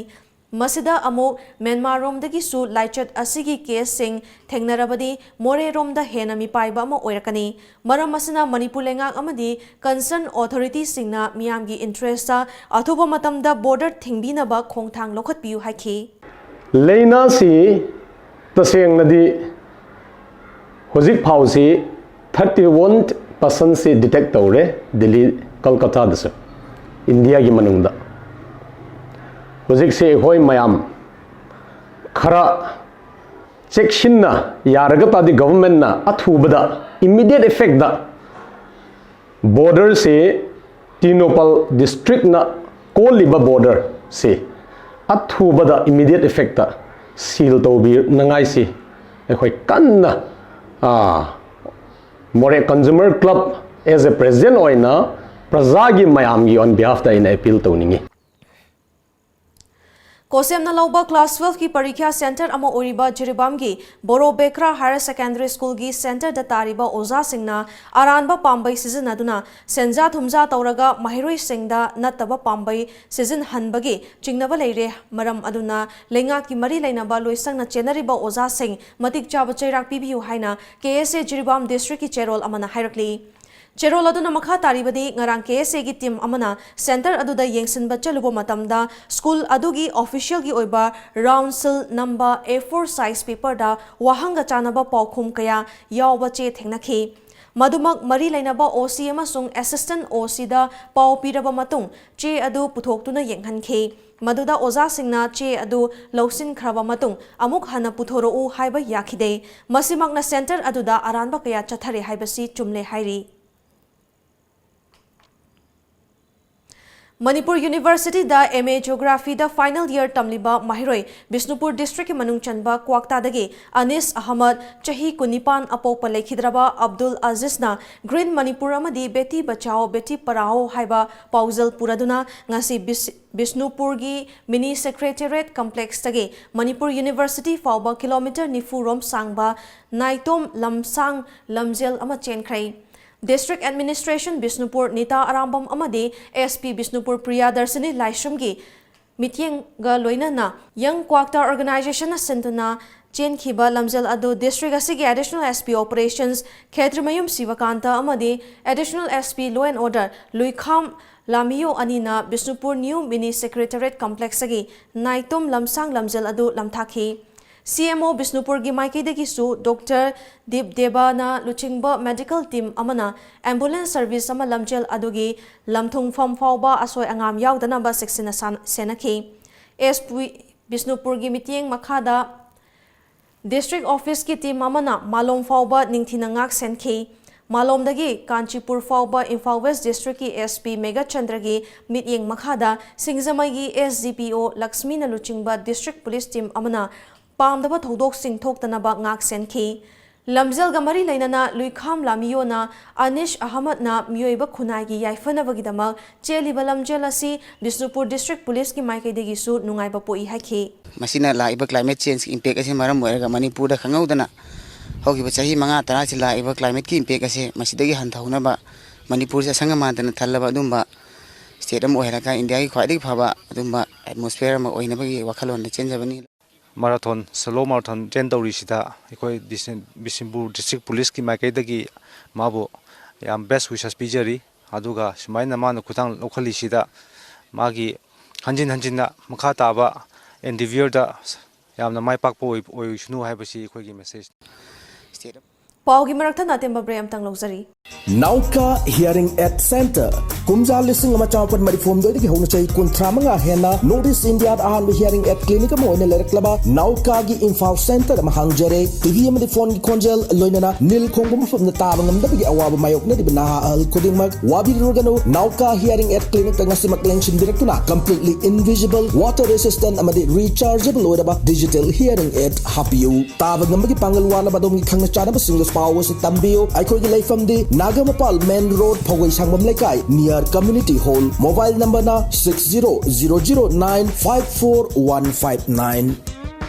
ꯃꯁꯤꯗ ꯑꯃꯨꯛ ꯃ꯭ꯌꯥꯟꯃꯥꯔꯔꯣꯝꯗꯒꯤꯁꯨ ꯂꯥꯏꯆꯠ ꯑꯁꯤꯒꯤ caseꯁꯤꯡ ꯊꯦꯡꯅꯔꯕꯗꯤ ꯃꯣꯔꯦꯔꯣꯝꯗ ꯍꯦꯟꯅ ꯃꯤꯄꯥꯏꯕ ꯑꯃ ꯑꯣꯏꯔꯛꯀꯅꯤ꯫ ꯃꯔꯝ ꯑꯁꯤꯅ ꯃꯅꯤꯄꯨꯔ ꯂꯩꯉꯥꯛ ꯑꯃꯗꯤ concern authorityꯁꯤꯡꯅ ꯃꯤꯌꯥꯝꯒꯤ interestꯇ ꯑꯊꯨꯕ ꯃꯇꯝꯗ border ꯊꯤꯡꯕꯤꯅꯕ ꯈꯣꯡꯊꯥꯡ ꯂꯧꯈꯠꯄꯤꯌꯨ ꯍꯥꯏꯈꯤ꯫ ꯂꯥꯏꯅꯥꯁꯤ ꯇꯁꯦꯡꯅꯗꯤ ꯍꯧꯖꯤꯛ ꯐꯥꯎꯁꯤ thirty one personꯁꯤ detect ꯇꯧꯔꯦ, ꯗꯤꯜꯂꯤ, ꯀꯜꯀꯇꯥꯗꯁꯨ, ꯏꯟꯗꯤꯌꯥꯒꯤ ꯃꯅꯨꯡꯗ꯫ ꯍꯧꯖꯤꯛꯁꯦ ꯑꯩꯈꯣꯏ ꯃꯌꯥꯝ ꯈꯔ ꯆꯦꯛꯁꯤꯟꯅ, ꯌꯥꯔꯒ ꯇꯥꯔꯗꯤ governmentꯅ ꯑꯊꯨꯕꯗ, immediate effectꯇ borderꯁꯤ, ꯇꯦꯡꯅꯧꯄꯜ districtꯅ ꯀꯣꯜꯂꯤꯕ borderꯁꯤ ꯑꯊꯨꯕꯗ, immediate effectꯇ seal ꯇꯧꯕꯤꯅꯉꯥꯏꯁꯤ ꯑꯩꯈꯣꯏ ꯀꯟꯅ, ꯑꯥ, ꯃꯣꯔꯦ Consumer Club as a president ꯑꯣꯏꯅ ꯄ꯭ꯔꯖꯥꯒꯤ ꯃꯌꯥꯝꯒꯤ on behalfꯇ ꯑꯩꯅ appeal ꯇꯧꯅꯤꯡꯉꯤ꯫ ꯀꯣꯁꯦꯝꯅ ꯂꯧꯕ class twelveꯀꯤ ꯄꯔꯤꯈ꯭ꯌꯥ centre ꯑꯃ ꯑꯣꯏꯔꯤꯕ ꯖꯤꯔꯤꯕꯥꯝꯒꯤ ꯕꯣꯔꯣ ꯕꯦꯈ꯭ꯔꯥ Higher Secondary Schoolꯒꯤ centreꯗ ꯇꯥꯔꯤꯕ ꯑꯣꯖꯥꯁꯤꯡꯅ ꯑꯔꯥꯟꯕ ꯄꯥꯝꯕꯩ ꯁꯤꯖꯤꯟꯅꯗꯨꯅ ꯁꯦꯟꯖꯥ ꯊꯨꯝꯖꯥ ꯇꯧꯔꯒ ꯃꯍꯩꯔꯣꯏꯁꯤꯡꯗ ꯅꯠꯇꯕ ꯄꯥꯝꯕꯩ ꯁꯤꯖꯤꯟꯅꯍꯟꯕꯒꯤ ꯆꯤꯡꯅꯕ ꯂꯩꯔꯦ꯫ ꯃꯔꯝ ꯑꯗꯨꯅ ꯂꯩꯉꯥꯛꯀꯤ ꯃꯔꯤ ꯂꯩꯅꯕ ꯂꯣꯏꯁꯪꯅ ꯆꯦꯟꯅꯔꯤꯕ ꯑꯣꯖꯥꯁꯤꯡ ꯃꯇꯤꯛ ꯆꯥꯕ ꯆꯩꯔꯥꯛ ꯄꯤꯕꯤꯌꯨ ꯍꯥꯏꯅ KSA ꯖꯤꯔꯤꯕꯥꯝ districtꯀꯤ ꯆꯦꯔꯣꯜ ꯑꯃꯅ ꯍꯥꯏꯔꯛꯂꯤ꯫ ꯆꯦꯔꯣꯜ ꯑꯗꯨꯅ ꯃꯈꯥ ꯇꯥꯔꯤꯕꯗꯤ, ꯉꯔꯥꯡ KSAꯒꯤ team ꯑꯃꯅ centre ꯑꯗꯨꯗ ꯌꯦꯡꯁꯤꯟꯕ ꯆꯠꯂꯨꯕ ꯃꯇꯝꯗ school ꯑꯗꯨꯒꯤ officialꯒꯤ ꯑꯣꯏꯕ round seal ꯅꯝꯕ A four size paperꯗ ꯋꯥꯍꯪꯒ ꯆꯥꯟꯅꯕ ꯄꯥꯎꯈꯨꯝ ꯀꯌꯥ ꯌꯥꯎꯕ ꯆꯦ ꯊꯦꯡꯅꯈꯤ꯫ ꯃꯗꯨꯃꯛ ꯃꯔꯤ ꯂꯩꯅꯕ OC ꯑꯃꯁꯨꯡ assistant OCꯗ ꯄꯥꯎ ꯄꯤꯔꯕ ꯃꯇꯨꯡ ꯆꯦ ꯑꯗꯨ ꯄꯨꯊꯣꯛꯇꯨꯅ ꯌꯦꯡꯍꯟꯈꯤ꯫ ꯃꯗꯨꯗ ꯑꯣꯖꯥꯁꯤꯡꯅ ꯆꯦ ꯑꯗꯨ ꯂꯧꯁꯤꯟꯈ꯭ꯔꯕ ꯃꯇꯨꯡ ꯑꯃꯨꯛ ꯍꯟꯅ ꯄꯨꯊꯣꯔꯛꯎ ꯍꯥꯏꯕ ꯌꯥꯈꯤꯗꯦ꯫ ꯃꯁꯤꯃꯛꯅ centre ꯑꯗꯨꯗ ꯑꯔꯥꯟꯕ ꯀꯌꯥ ꯆꯠꯊꯔꯦ ꯍꯥꯏꯕꯁꯤ ꯆꯨꯝꯂꯦ ꯍꯥꯏꯔꯤ꯫ ꯃꯅꯤꯄꯨꯔ ꯌꯨꯅꯤꯚꯔꯁꯤꯇꯤꯗ ꯑꯦꯝ ꯑꯦ ꯖꯤꯑꯣꯒ꯭ꯔꯥꯐꯤꯗ ꯐꯥꯏꯅꯦꯜ ꯏꯌꯔ ꯇꯝꯂꯤꯕ ꯃꯍꯩꯔꯣꯏ ꯕꯤꯁꯅꯨꯄꯨꯔ ꯗꯤꯁꯇ꯭ꯔꯤꯛꯀꯤ ꯃꯅꯨꯡ ꯆꯟꯕ ꯀ꯭ꯋꯥꯛꯇꯥꯗꯒꯤ ꯑꯅꯤꯁ ꯑꯍꯃꯗ, ꯆꯍꯤ ꯀꯨꯟꯅꯤꯄꯥꯟ, ꯑꯄꯣꯛꯄ ꯂꯩꯈꯤꯗ꯭ꯔꯕ ꯑꯕꯗꯨꯜ ꯑꯖꯤꯖꯅ ꯒ꯭ꯔꯤꯟ ꯃꯅꯤꯄꯨꯔ ꯑꯃꯗꯤ ꯕꯦꯇꯤ ꯕꯆꯥꯑꯣ ꯕꯦꯇꯤ ꯄꯔꯥꯑꯣ ꯍꯥꯏꯕ ꯄꯥꯎꯖꯦꯜ ꯄꯨꯔꯗꯨꯅ ꯉꯁꯤ ꯕꯤꯁ-, ꯕꯤꯁꯅꯨꯄꯨꯔꯒꯤ ꯃꯤꯅꯤ ꯁꯦꯀ꯭ꯔꯦꯇꯦꯔꯤꯌꯦꯠ ꯀꯝꯄ꯭ꯂꯦꯛꯁꯇꯒꯤ ꯃꯅꯤꯄꯨꯔ ꯌꯨꯅꯤꯚꯔꯁꯤꯇꯤ ꯐꯥꯎꯕ ꯀꯤꯂꯣꯃꯤꯇꯔ ꯅꯤꯐꯨ ꯔꯣꯝ ꯁꯥꯡꯕ ꯅꯥꯏꯇꯣꯝ ꯂꯝꯁꯥꯡ ꯂꯝꯖꯦꯜ ꯑꯃ ꯆꯦꯟꯈ꯭ꯔꯦ꯫ ꯗꯤꯁꯇ꯭ꯔꯤꯛ ꯑꯦꯗꯃꯤꯅꯤꯁꯇ꯭ꯔꯦꯁꯟ ꯕꯤꯁꯅꯨꯄꯨꯔ ꯅꯤꯇꯥ ꯑꯔꯥꯝꯕꯝ ꯑꯃꯗꯤ ꯑꯦꯁ ꯄꯤ ꯕꯤꯁꯅꯨꯄꯨꯔ ꯄ꯭ꯔꯤꯌꯥꯗꯔꯁꯤꯅꯤ ꯂꯥꯏꯁ꯭ꯔꯝꯒꯤ ꯃꯤꯠꯌꯦꯡꯒ ꯂꯣꯏꯅꯅ ꯌꯪ ꯀ꯭ꯋꯥꯛꯇꯥ ꯑꯣꯔꯒꯅꯥꯏꯖꯦꯁꯟꯅ ꯁꯤꯟꯗꯨꯅ ꯆꯦꯟꯈꯤꯕ ꯂꯝꯖꯦꯜ ꯑꯗꯨ ꯗꯤꯁꯇ꯭ꯔꯤꯛ ꯑꯁꯤꯒꯤ ꯑꯦꯗꯤꯁꯅꯦꯜ ꯑꯦꯁ ꯄꯤ ꯑꯣꯄꯔꯦꯁꯟꯁ ꯈꯦꯇ꯭ꯔꯤꯃꯌꯨꯝ ꯁꯤꯕꯀꯥꯟꯇ ꯑꯃꯗꯤ additional S P law and order Luikham Lamiyo ꯑꯅꯤꯅ ꯕꯤꯁꯅꯨꯄꯨꯔ ꯅ꯭ꯌꯨ ꯃꯤꯅꯤ ꯁꯦꯀ꯭ꯔꯦꯇꯦꯔꯤꯌꯦꯠ ꯀꯝꯄ꯭ꯂꯦꯛꯁꯇꯒꯤ ꯅꯥꯏꯇꯣꯝ ꯂꯝꯁꯥꯡ ꯂꯝꯖꯦꯜ ꯑꯗꯨ ꯂꯝꯊꯥꯈꯤ꯫ ꯁꯤ ꯑꯦꯝ ꯑꯣ ꯕꯤꯁꯅꯨꯄꯨꯔꯒꯤ ꯃꯥꯏꯀꯩꯗꯒꯤꯁꯨ ꯗꯣꯛꯇꯔ ꯗꯤꯞ ꯗꯦꯕꯥꯅ ꯂꯨꯆꯤꯡꯕ ꯃꯦꯗꯤꯀꯦꯜ ꯇꯤꯝ ꯑꯃꯅ ꯑꯦꯝꯕꯨꯂꯦꯟꯁ ꯁꯔꯚꯤꯁ ꯑꯃ ꯂꯝꯖꯦꯜ ꯑꯗꯨꯒꯤ ꯂꯝꯊꯨꯡꯐꯝ ꯐꯥꯎꯕ ꯑꯁꯣꯏ ꯑꯉꯥꯝ ꯌꯥꯎꯗꯅꯕ ꯆꯦꯛꯁꯤꯟꯅ ꯁꯥꯟ-, ꯁꯦꯟꯅꯈꯤ꯫ ꯑꯦꯁ ꯄꯤ ꯕꯤꯁꯅꯨꯄꯨꯔꯒꯤ ꯃꯤꯠꯌꯦꯡ ꯃꯈꯥꯗ ꯗꯤꯁꯇ꯭ꯔꯤꯛ ꯑꯣꯐꯤꯁꯀꯤ ꯇꯤꯝ ꯑꯃꯅ ꯃꯥꯂꯣꯝ ꯐꯥꯎꯕ ꯅꯤꯡꯊꯤꯅ ꯉꯥꯛ ꯁꯦꯟꯈꯤ꯫ ꯃꯥꯂꯣꯝꯗꯒꯤ ꯀꯥꯟꯆꯤꯄꯨꯔ ꯐꯥꯎꯕ ꯏꯝꯐꯥꯜ ꯋꯦꯁ ꯗꯤꯁꯇ꯭ꯔꯤꯛꯀꯤ ꯑꯦꯁ ꯄꯤ ꯃꯦꯘꯆꯟꯗ꯭ꯔꯒꯤ ꯃꯤꯠꯌꯦꯡ ꯃꯈꯥꯗ ꯁꯤꯡꯖꯃꯩꯒꯤ ꯑꯦꯁ ꯗꯤ ꯄꯤ ꯑꯣ ꯂꯛꯁꯃꯤꯅ ꯂꯨꯆꯤꯡꯕ ꯗꯤꯁꯇ꯭ꯔꯤꯛ ꯄꯨꯂꯤꯁ ꯇꯤꯝ ꯑꯃꯅ ꯄꯥꯝꯗꯕ ꯊꯧꯗꯣꯛꯁꯤꯡ ꯊꯣꯛꯇꯅꯕ ꯉꯥꯛ ꯁꯦꯟꯈꯤ꯫ ꯂꯝꯖꯦꯜꯒ ꯃꯔꯤ ꯂꯩꯅꯅ ꯂꯨꯏꯈꯥꯝ ꯂꯥꯃꯤꯌꯣꯅ ꯑꯅꯤꯁ ꯑꯍꯃꯗꯅ ꯃꯤꯑꯣꯏꯕ ꯈꯨꯟꯅꯥꯏꯒꯤ ꯌꯥꯏꯐꯅꯕꯒꯤꯗꯃꯛ ꯆꯦꯜꯂꯤꯕ ꯂꯝꯖꯦꯜ ꯑꯁꯤ ꯕꯤꯁꯅꯨꯄꯨꯔ ꯗꯤꯁꯇ꯭ꯔꯤꯛ ꯄꯨꯂꯤꯁꯀꯤ ꯃꯥꯏꯀꯩꯗꯒꯤꯁꯨ ꯅꯨꯡꯉꯥꯏꯕ ꯄꯣꯛꯏ ꯍꯥꯏꯈꯤ꯫ ꯃꯁꯤꯅ ꯂꯥꯛꯏꯕ climate changeꯀꯤ impact ꯑꯁꯤꯅ ꯃꯔꯝ ꯑꯣꯏꯔꯒ ꯃꯅꯤꯄꯨꯔꯗ ꯈꯪꯍꯧꯗꯅ ꯍꯧꯈꯤꯕ ꯆꯍꯤ ꯃꯉꯥ ꯇꯔꯥꯁꯤ ꯂꯥꯛꯏꯕ climateꯀꯤ impact ꯑꯁꯦ ꯃꯁꯤꯗꯒꯤ ꯍꯟꯊꯍꯧꯅꯕ ꯃꯅꯤꯄꯨꯔꯁꯦ ꯑꯁꯪ ꯑꯃꯥꯟꯇꯅ ꯊꯜꯂꯕ ꯑꯗꯨꯝꯕ state ꯑꯃ ꯑꯣꯏꯍꯜꯂꯒ ꯏꯟꯗꯤꯌꯥꯒꯤ ꯈ꯭ꯋꯥꯏꯗꯒꯤ ꯐꯕ ꯑꯗꯨꯝꯕ atmosphere ꯑꯃ ꯑꯣꯏꯅꯕꯒꯤ ꯋꯥꯈꯜꯂꯣꯟꯗ ꯆꯦꯟꯖꯕꯅꯤ꯫ Marathon, slow marathon train ꯇꯧꯔꯤꯁꯤꯗ ꯑꯩꯈꯣꯏ ꯗꯤꯁ-, ꯕꯤꯁꯅꯨꯄꯨꯔ district policeꯀꯤ ꯃꯥꯏꯀꯩꯗꯒꯤ ꯃꯥꯕꯨ ꯌꯥꯝ best wishes ꯄꯤꯖꯔꯤ꯫ ꯑꯗꯨꯒ ꯁꯨꯃꯥꯏꯅ ꯃꯥꯅ ꯈꯨꯊꯥꯡ ꯂꯧꯈꯠꯂꯤꯁꯤꯗ ꯃꯥꯒꯤ ꯍꯟꯖꯤꯟ ꯍꯟꯖꯤꯟꯅ ꯃꯈꯥ ꯇꯥꯕ endeavourꯗ ꯌꯥꯝꯅ ꯃꯥꯏ ꯄꯥꯛꯄ ꯑꯣꯏ-, ꯑꯣꯏꯁꯅꯨ ꯍꯥꯏꯕꯁꯤ ꯑꯩꯈꯣꯏꯒꯤ message꯫ State ꯄꯥꯎꯒꯤ ꯃꯔꯛꯇ ꯅꯥꯇꯦꯝꯕ ꯕ꯭ꯔꯦꯛ ꯑꯃꯇꯪ ꯂꯧꯖꯔꯤ꯫ ꯅꯥꯎꯀꯥ ꯍꯤꯌꯔꯤꯡ ꯑꯦꯗ ꯁꯦꯟꯇꯔ꯫ ꯀꯨꯝꯖꯥ ꯂꯤꯁꯤꯡ ꯑꯃ ꯆꯥꯃꯥꯄꯟ ꯃꯔꯤꯐꯨ ꯍꯨꯝꯗꯣꯏꯗꯒꯤ ꯍꯧꯅ ꯆꯍꯤ ꯀꯨꯟꯊ꯭ꯔꯥ ꯃꯉꯥ ꯍꯦꯟꯅ ꯅꯣꯔꯠ ꯏꯁ ꯏꯟꯗꯤꯌꯥꯗ ꯑꯍꯥꯟꯕ ꯍꯤꯌꯔꯤꯡ ꯑꯦꯗ ꯀ꯭ꯂꯤꯅꯤꯛ ꯑꯃ ꯑꯣꯏꯅ ꯂꯩꯔꯛꯂꯕ ꯅꯥꯎꯀꯥꯒꯤ ꯏꯝꯐꯥꯜ ꯁꯦꯟꯇꯔ ꯑꯃ ꯍꯥꯡꯖꯔꯦ꯫ ꯇꯤꯚꯤ ꯑꯃꯗꯤ ꯐꯣꯟꯒꯤ ꯈꯣꯟꯖꯦꯜ, ꯂꯣꯏꯅꯅ ꯅꯤꯜ ꯈꯣꯡꯕ ꯃꯐꯝꯗ ꯇꯥꯕ ꯉꯝꯗꯕꯒꯤ ꯑꯋꯥꯕ ꯃꯥꯌꯣꯛꯅꯔꯤꯕ ꯅꯍꯥ ꯑꯍꯜ ꯈꯨꯗꯤꯡꯃꯛ ꯋꯥꯕꯤꯔꯨꯔꯒꯅꯨ꯫ ꯅꯥꯎꯀꯥ ꯍꯤꯌꯔꯤꯡ ꯑꯦꯗ ꯀ꯭ꯂꯤꯅꯤꯛꯇ ꯉꯁꯤꯃꯛ ꯂꯦꯡꯁꯤꯟꯕꯤꯔꯛꯇꯨꯅ completely invisible, water resistant ꯑꯃꯗꯤ rechargeable ꯑꯣꯏꯔꯕ digital hearing aid ꯍꯥꯞꯄꯤꯌꯨ꯫ ꯇꯥꯕ ꯉꯝꯕꯒꯤ ꯄꯥꯡꯒꯜ ꯋꯥꯠꯂꯕ ꯑꯗꯣꯝꯒꯤ ꯈꯪꯅ ꯆꯥꯟꯅꯕꯁꯤꯡꯗꯁꯨ ꯄꯥꯎ ꯑꯁꯤ ꯇꯝꯕꯤꯌꯨ꯫ ꯑꯩꯈꯣꯏꯒꯤ ꯂꯩꯐꯝꯗꯤ ꯅꯥꯒꯥꯃꯄꯥꯜ ꯃꯦꯟ ꯔꯣꯗ, ꯐꯧꯒꯩ ꯁꯪꯕꯝ ꯂꯩꯀꯥꯏ, near community hall꯫ Mobile number ꯅ six zero zero zero nine five four one five nine.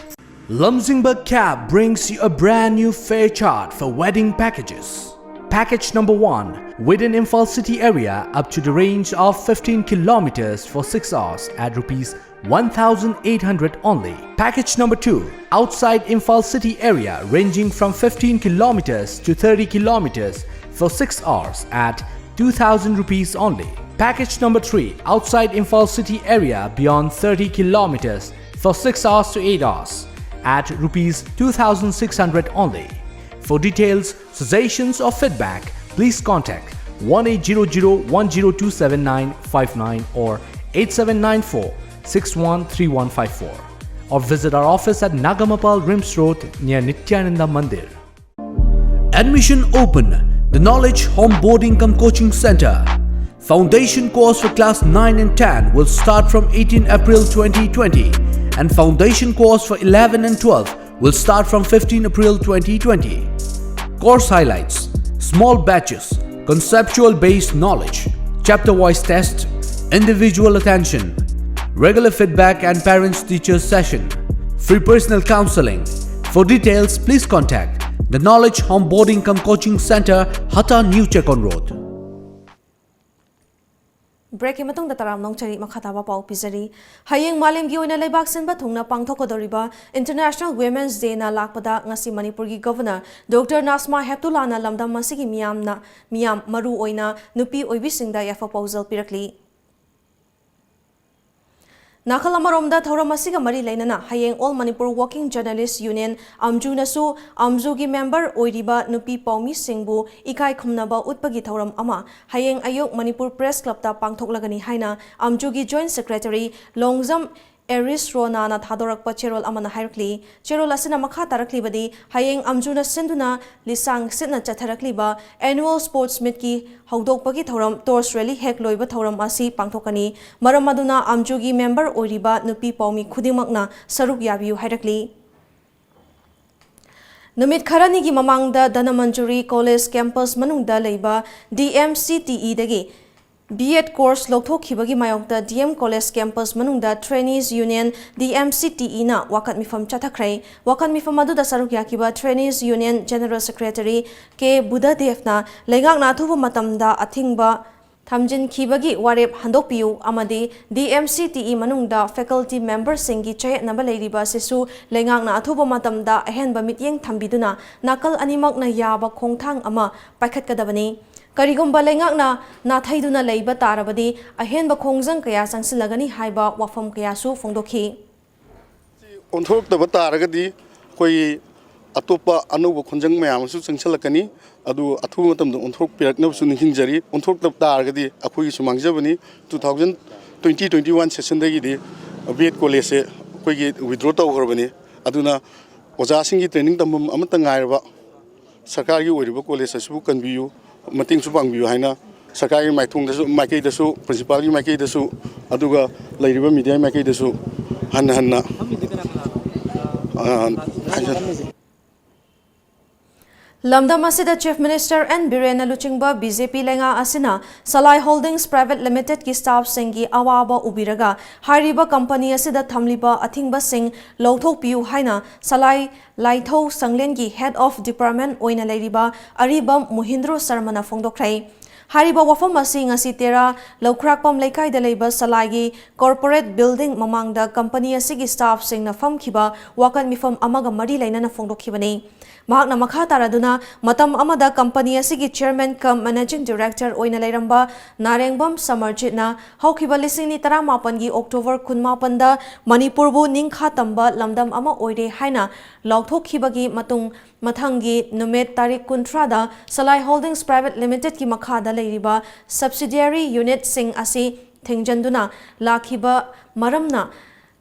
Lamjingba Cab brings you a brand new fare chart for wedding packages. Package number one, within Imphal city area up to the range of fifteen kilometers for six hours at rupees one thousand eight hundred only. Package number two, outside Imphal city area ranging from fifteen kilometers to thirty kilometers for six hours at two thousand rupees only. Package number three, outside Imphal city area beyond thirty kilometers for six hours to eight hours at rupees two thousand six hundred only. For details, suggestions or feedback, please contact one eight zero zero one zero two seven nine five nine or eight seven nine four six one three one five four, or visit our office at Nagamapal Rims Road near Nityananda Mandir. Admission open. The Knowledge Onboarding cum Coaching Center. Foundation course for class nine and ten will start from eighteen April twenty twenty, and foundation course for eleven and twelve will start from fifteen April twenty twenty. Course highlights: small batches, conceptual based knowledge, chapter wise test, individual attention, regular feedback and parents teachers session, free personal counseling. For details, please contact the Knowledge Onboarding cum Coaching Center, Hata, New Chekon Road. ꯕ꯭ꯔꯦꯛꯀꯤ ꯃꯇꯨꯡꯗ ꯇꯔꯥꯝꯅ ꯑꯣꯛꯆꯔꯤ꯫ ꯃꯈꯥ ꯇꯥꯕ ꯄꯥꯎ ꯄꯤꯖꯔꯤ꯫ ꯍꯌꯦꯡ ꯃꯥꯂꯦꯝꯒꯤ ꯑꯣꯏꯅ ꯂꯩꯕꯥꯛ ꯁꯤꯟꯕ ꯊꯨꯡꯅ ꯄꯥꯡꯊꯣꯛꯀꯗꯧꯔꯤꯕ International Women's Day ꯅ ꯂꯥꯛꯄꯗ ꯉꯁꯤ ꯃꯅꯤꯄꯨꯔꯒꯤ Governor Doctor ꯅꯥꯖꯃꯥ ꯍꯦꯞꯇꯨꯂꯥꯅ ꯂꯝꯗꯝ ꯑꯁꯤꯒꯤ ꯃꯤꯌꯥꯝꯅ, ꯃꯤꯌꯥꯝ ꯃꯔꯨ ꯑꯣꯏꯅ ꯅꯨꯄꯤ ꯑꯣꯏꯕꯤꯁꯤꯡꯗ ꯌꯥꯏꯐ ꯄꯥꯎꯖꯦꯜ ꯄꯤꯔꯛꯂꯤ꯫ ꯅꯥꯀꯜ ꯑꯃꯔꯣꯝꯗ, ꯊꯧꯔꯝ ꯑꯁꯤꯒ ꯃꯔꯤ ꯂꯩꯅꯅ ꯍꯌꯦꯡ All Manipur Working Journalist Union, ꯑꯝꯖꯨꯅꯁꯨ ꯑꯝꯖꯨꯒꯤ member ꯑꯣꯏꯔꯤꯕ ꯅꯨꯄꯤ ꯄꯥꯎꯃꯤꯁꯤꯡꯕꯨ ꯏꯀꯥꯏ ꯈꯨꯝꯅꯕ ꯎꯠꯄꯒꯤ ꯊꯧꯔꯝ ꯑꯃ ꯍꯌꯦꯡ ꯑꯌꯨꯛ ꯃꯅꯤꯄꯨꯔ Press Clubꯇ ꯄꯥꯡꯊꯣꯛꯂꯒꯅꯤ ꯍꯥꯏꯅ ꯑꯝꯖꯨꯒꯤ Joint Secretary ꯂꯣꯡꯖꯝ ꯑꯦꯔꯤꯁ ꯔꯣꯅꯥꯅ ꯊꯥꯗꯣꯔꯛꯄ ꯆꯦꯔꯣꯜ ꯑꯃꯅ ꯍꯥꯏꯔꯛꯂꯤ꯫ ꯆꯦꯔꯣꯜ ꯑꯁꯤꯅ ꯃꯈꯥ ꯇꯥꯔꯛꯂꯤꯕꯗꯤ, ꯍꯌꯦꯡ ꯑꯝꯖꯨꯅ ꯁꯤꯟꯗꯨꯅ ꯂꯤꯁꯥꯡ ꯁꯤꯠꯅ ꯆꯠꯊꯔꯛꯂꯤꯕ Annual Sports Meetꯀꯤ ꯍꯧꯗꯣꯛꯄꯒꯤ ꯊꯧꯔꯝ, Torch Rally ꯍꯦꯛ ꯂꯣꯏꯕ ꯊꯧꯔꯝ ꯑꯁꯤ ꯄꯥꯡꯊꯣꯛꯀꯅꯤ꯫ ꯃꯔꯝ ꯑꯗꯨꯅ ꯑꯝꯖꯨꯒꯤ member ꯑꯣꯏꯔꯤꯕ ꯅꯨꯄꯤ ꯄꯥꯎꯃꯤ ꯈꯨꯗꯤꯡꯃꯛꯅ ꯁꯔꯨꯛ ꯌꯥꯕꯤꯌꯨ ꯍꯥꯏꯔꯛꯂꯤ꯫ ꯅꯨꯃꯤꯠ ꯈꯔꯅꯤꯒꯤ ꯃꯃꯥꯡꯗ ꯙꯅꯃꯟꯖꯨꯔꯤ College Campus ꯃꯅꯨꯡꯗ ꯂꯩꯕ D M C T Eꯗꯒꯤ B Ed course ꯂꯧꯊꯣꯛꯈꯤꯕꯒꯤ ꯃꯥꯌꯣꯛꯇ D M College Campus ꯃꯅꯨꯡꯗ Trainees Union, D M C T Eꯅ ꯋꯥꯀꯠ ꯃꯤꯐꯝ ꯆꯠꯊꯈ꯭ꯔꯦ꯫ ꯋꯥꯀꯠ ꯃꯤꯐꯝ ꯑꯗꯨꯗ ꯁꯔꯨꯛ ꯌꯥꯈꯤꯕ Trainees Union General Secretary K ꯕꯨꯙꯗꯦꯕꯅ ꯂꯩꯉꯥꯛꯅ ꯑꯊꯨꯕ ꯃꯇꯝꯗ ꯑꯊꯤꯡꯕ ꯊꯝꯖꯤꯟꯈꯤꯕꯒꯤ ꯋꯥꯔꯦꯞ ꯍꯟꯗꯣꯛꯄꯤꯌꯨ ꯑꯃꯗꯤ D M C T E ꯃꯅꯨꯡꯗ faculty memberꯁꯤꯡꯒꯤ ꯆꯌꯦꯠꯅꯕ ꯂꯩꯔꯤꯕ ꯑꯁꯤꯁꯨ ꯂꯩꯉꯥꯛꯅ ꯑꯊꯨꯕ ꯃꯇꯝꯗ ꯑꯍꯦꯟꯕ ꯃꯤꯠꯌꯦꯡ ꯊꯝꯕꯤꯗꯨꯅ ꯅꯥꯀꯜ ꯑꯅꯤꯃꯛꯅ ꯌꯥꯕ ꯈꯣꯡꯊꯥꯡ ꯑꯃ ꯄꯥꯏꯈꯠꯀꯗꯕꯅꯤ꯫ ꯀꯔꯤꯒꯨꯝꯕ ꯂꯩꯉꯥꯛꯅ ꯅꯥꯊꯩꯗꯨꯅ ꯂꯩꯕ ꯇꯥꯔꯕꯗꯤ ꯑꯍꯦꯟꯕ ꯈꯣꯡꯖꯪ ꯀꯌꯥ ꯆꯪꯁꯤꯜꯂꯒꯅꯤ ꯍꯥꯏꯕ ꯋꯥꯐꯝ ꯀꯌꯥꯁꯨ ꯐꯣꯡꯗꯣꯛꯈꯤ꯫ ꯑꯣꯟꯊꯣꯔꯛꯇꯕ ꯇꯥꯔꯒꯗꯤ ꯑꯩꯈꯣꯏ ꯑꯇꯣꯞꯄ ꯑꯅꯧꯕ ꯈꯣꯡꯖꯪ ꯃꯌꯥꯝ ꯑꯃꯁꯨ ꯆꯪꯁꯤꯜꯂꯛꯀꯅꯤ꯫ ꯑꯗꯨ ꯑꯊꯨꯕ ꯃꯇꯝꯗ ꯑꯣꯟꯊꯣꯔꯛꯄꯤꯔꯛꯅꯕꯁꯨ ꯅꯤꯡꯁꯤꯡꯖꯔꯤ꯫ ꯑꯣꯟꯊꯣꯔꯛꯇꯕ ꯇꯥꯔꯒꯗꯤ ꯑꯩꯈꯣꯏꯒꯤꯁꯨ ꯃꯥꯡꯖꯕꯅꯤ꯫ Two thousand twenty twenty one sessionꯗꯒꯤꯗꯤ B Ed collegeꯁꯦ ꯑꯩꯈꯣꯏꯒꯤ withdraw ꯇꯧꯈ꯭ꯔꯕꯅꯤ꯫ ꯑꯗꯨꯅ ꯑꯣꯖꯥꯁꯤꯡꯒꯤ training ꯇꯝꯐꯝ ꯑꯃꯠꯇ ꯉꯥꯏꯔꯕ ꯁꯔꯀꯥꯔꯒꯤ ꯑꯣꯏꯔꯤꯕ college ꯑꯁꯤꯕꯨ ꯀꯟꯕꯤꯌꯨ, ꯃꯇꯦꯡꯁꯨ ꯄꯥꯡꯕꯤꯌꯨ ꯍꯥꯏꯅ ꯁꯔꯀꯥꯔꯒꯤ ꯃꯥꯏꯊꯣꯡꯗꯁꯨ, ꯃꯥꯏꯀꯩꯗꯁꯨ, principalꯒꯤ ꯃꯥꯏꯀꯩꯗꯁꯨ, ꯑꯗꯨꯒ ꯂꯩꯔꯤꯕ media ꯃꯥꯏꯀꯩꯗꯁꯨ ꯍꯟꯅ ꯍꯟꯅ, ꯑ, ꯍꯥꯏꯖ- ꯂꯝꯗꯝ ꯑꯁꯤꯗ Chief Minister N ꯕꯤꯔꯦꯟꯅ ꯂꯨꯆꯤꯡꯕ B J P ꯂꯩꯉꯥꯛ ꯑꯁꯤꯅ ꯁꯂꯥꯏ Holdings Private Limitedꯀꯤ staffꯁꯤꯡꯒꯤ ꯑꯋꯥꯕ ꯎꯕꯤꯔꯒ ꯍꯥꯏꯔꯤꯕ company ꯑꯁꯤꯗ ꯊꯝꯂꯤꯕ ꯑꯊꯤꯡꯕꯁꯤꯡ ꯂꯧꯊꯣꯛꯄꯤꯌꯨ ꯍꯥꯏꯅ ꯁꯂꯥꯏ ꯂꯥꯏꯊꯧ ꯁꯪꯂꯦꯟꯒꯤ Head of Department ꯑꯣꯏꯅ ꯂꯩꯔꯤꯕ ꯑꯔꯤꯕꯝ ꯃꯣꯍꯤꯟꯗ꯭ꯔꯣ ꯁꯔꯃꯅ ꯐꯣꯡꯗꯣꯛꯈ꯭ꯔꯦ꯫ ꯍꯥꯏꯔꯤꯕ ꯋꯥꯐꯝ ꯑꯁꯤ ꯉꯁꯤ ꯇꯦꯔꯥ ꯂꯧꯈ꯭ꯔꯥꯛꯄꯝ ꯂꯩꯀꯥꯏꯗ ꯂꯩꯕ ꯁꯂꯥꯏꯒꯤ corporate building ꯃꯃꯥꯡꯗ company ꯑꯁꯤꯒꯤ staffꯁꯤꯡꯅ ꯐꯝꯈꯤꯕ ꯋꯥꯀꯠ ꯃꯤꯐꯝ ꯑꯃꯒ ꯃꯔꯤ ꯂꯩꯅꯅ ꯐꯣꯡꯗꯣꯛꯈꯤꯕꯅꯤ꯫ ꯃꯍꯥꯛꯅ ꯃꯈꯥ ꯇꯥꯔꯗꯨꯅ, ꯃꯇꯝ ꯑꯃꯗ ꯀꯝꯄꯅꯤ ꯑꯁꯤꯒꯤ chairman cum managing director ꯑꯣꯏꯅ ꯂꯩꯔꯝꯕ ꯅꯥꯔꯦꯡꯕꯝ ꯁꯃꯔꯖꯤꯠꯅ ꯍꯧꯈꯤꯕ ꯂꯤꯁꯤꯡ ꯑꯅꯤ ꯇꯔꯥꯃꯥꯄꯟꯒꯤ October ꯀꯨꯟꯃꯥꯄꯟꯗ ꯃꯅꯤꯄꯨꯔꯕꯨ ꯅꯤꯡꯈꯥ ꯇꯝꯕ ꯂꯝꯗꯝ ꯑꯃ ꯑꯣꯏꯔꯦ ꯍꯥꯏꯅ ꯂꯥꯎꯊꯣꯛꯈꯤꯕꯒꯤ ꯃꯇꯨꯡ, ꯃꯊꯪꯒꯤ ꯅꯨꯃꯤꯠ ꯇꯥꯔꯤꯛ ꯀꯨꯟꯊ꯭ꯔꯥꯗ ꯁꯂꯥꯏ Holdings Private Limitedꯀꯤ ꯃꯈꯥꯗ ꯂꯩꯔꯤꯕ subsidiary unitꯁꯤꯡ ꯑꯁꯤ ꯊꯤꯡꯖꯤꯟꯗꯨꯅ ꯂꯥꯛꯈꯤꯕ ꯃꯔꯝꯅ,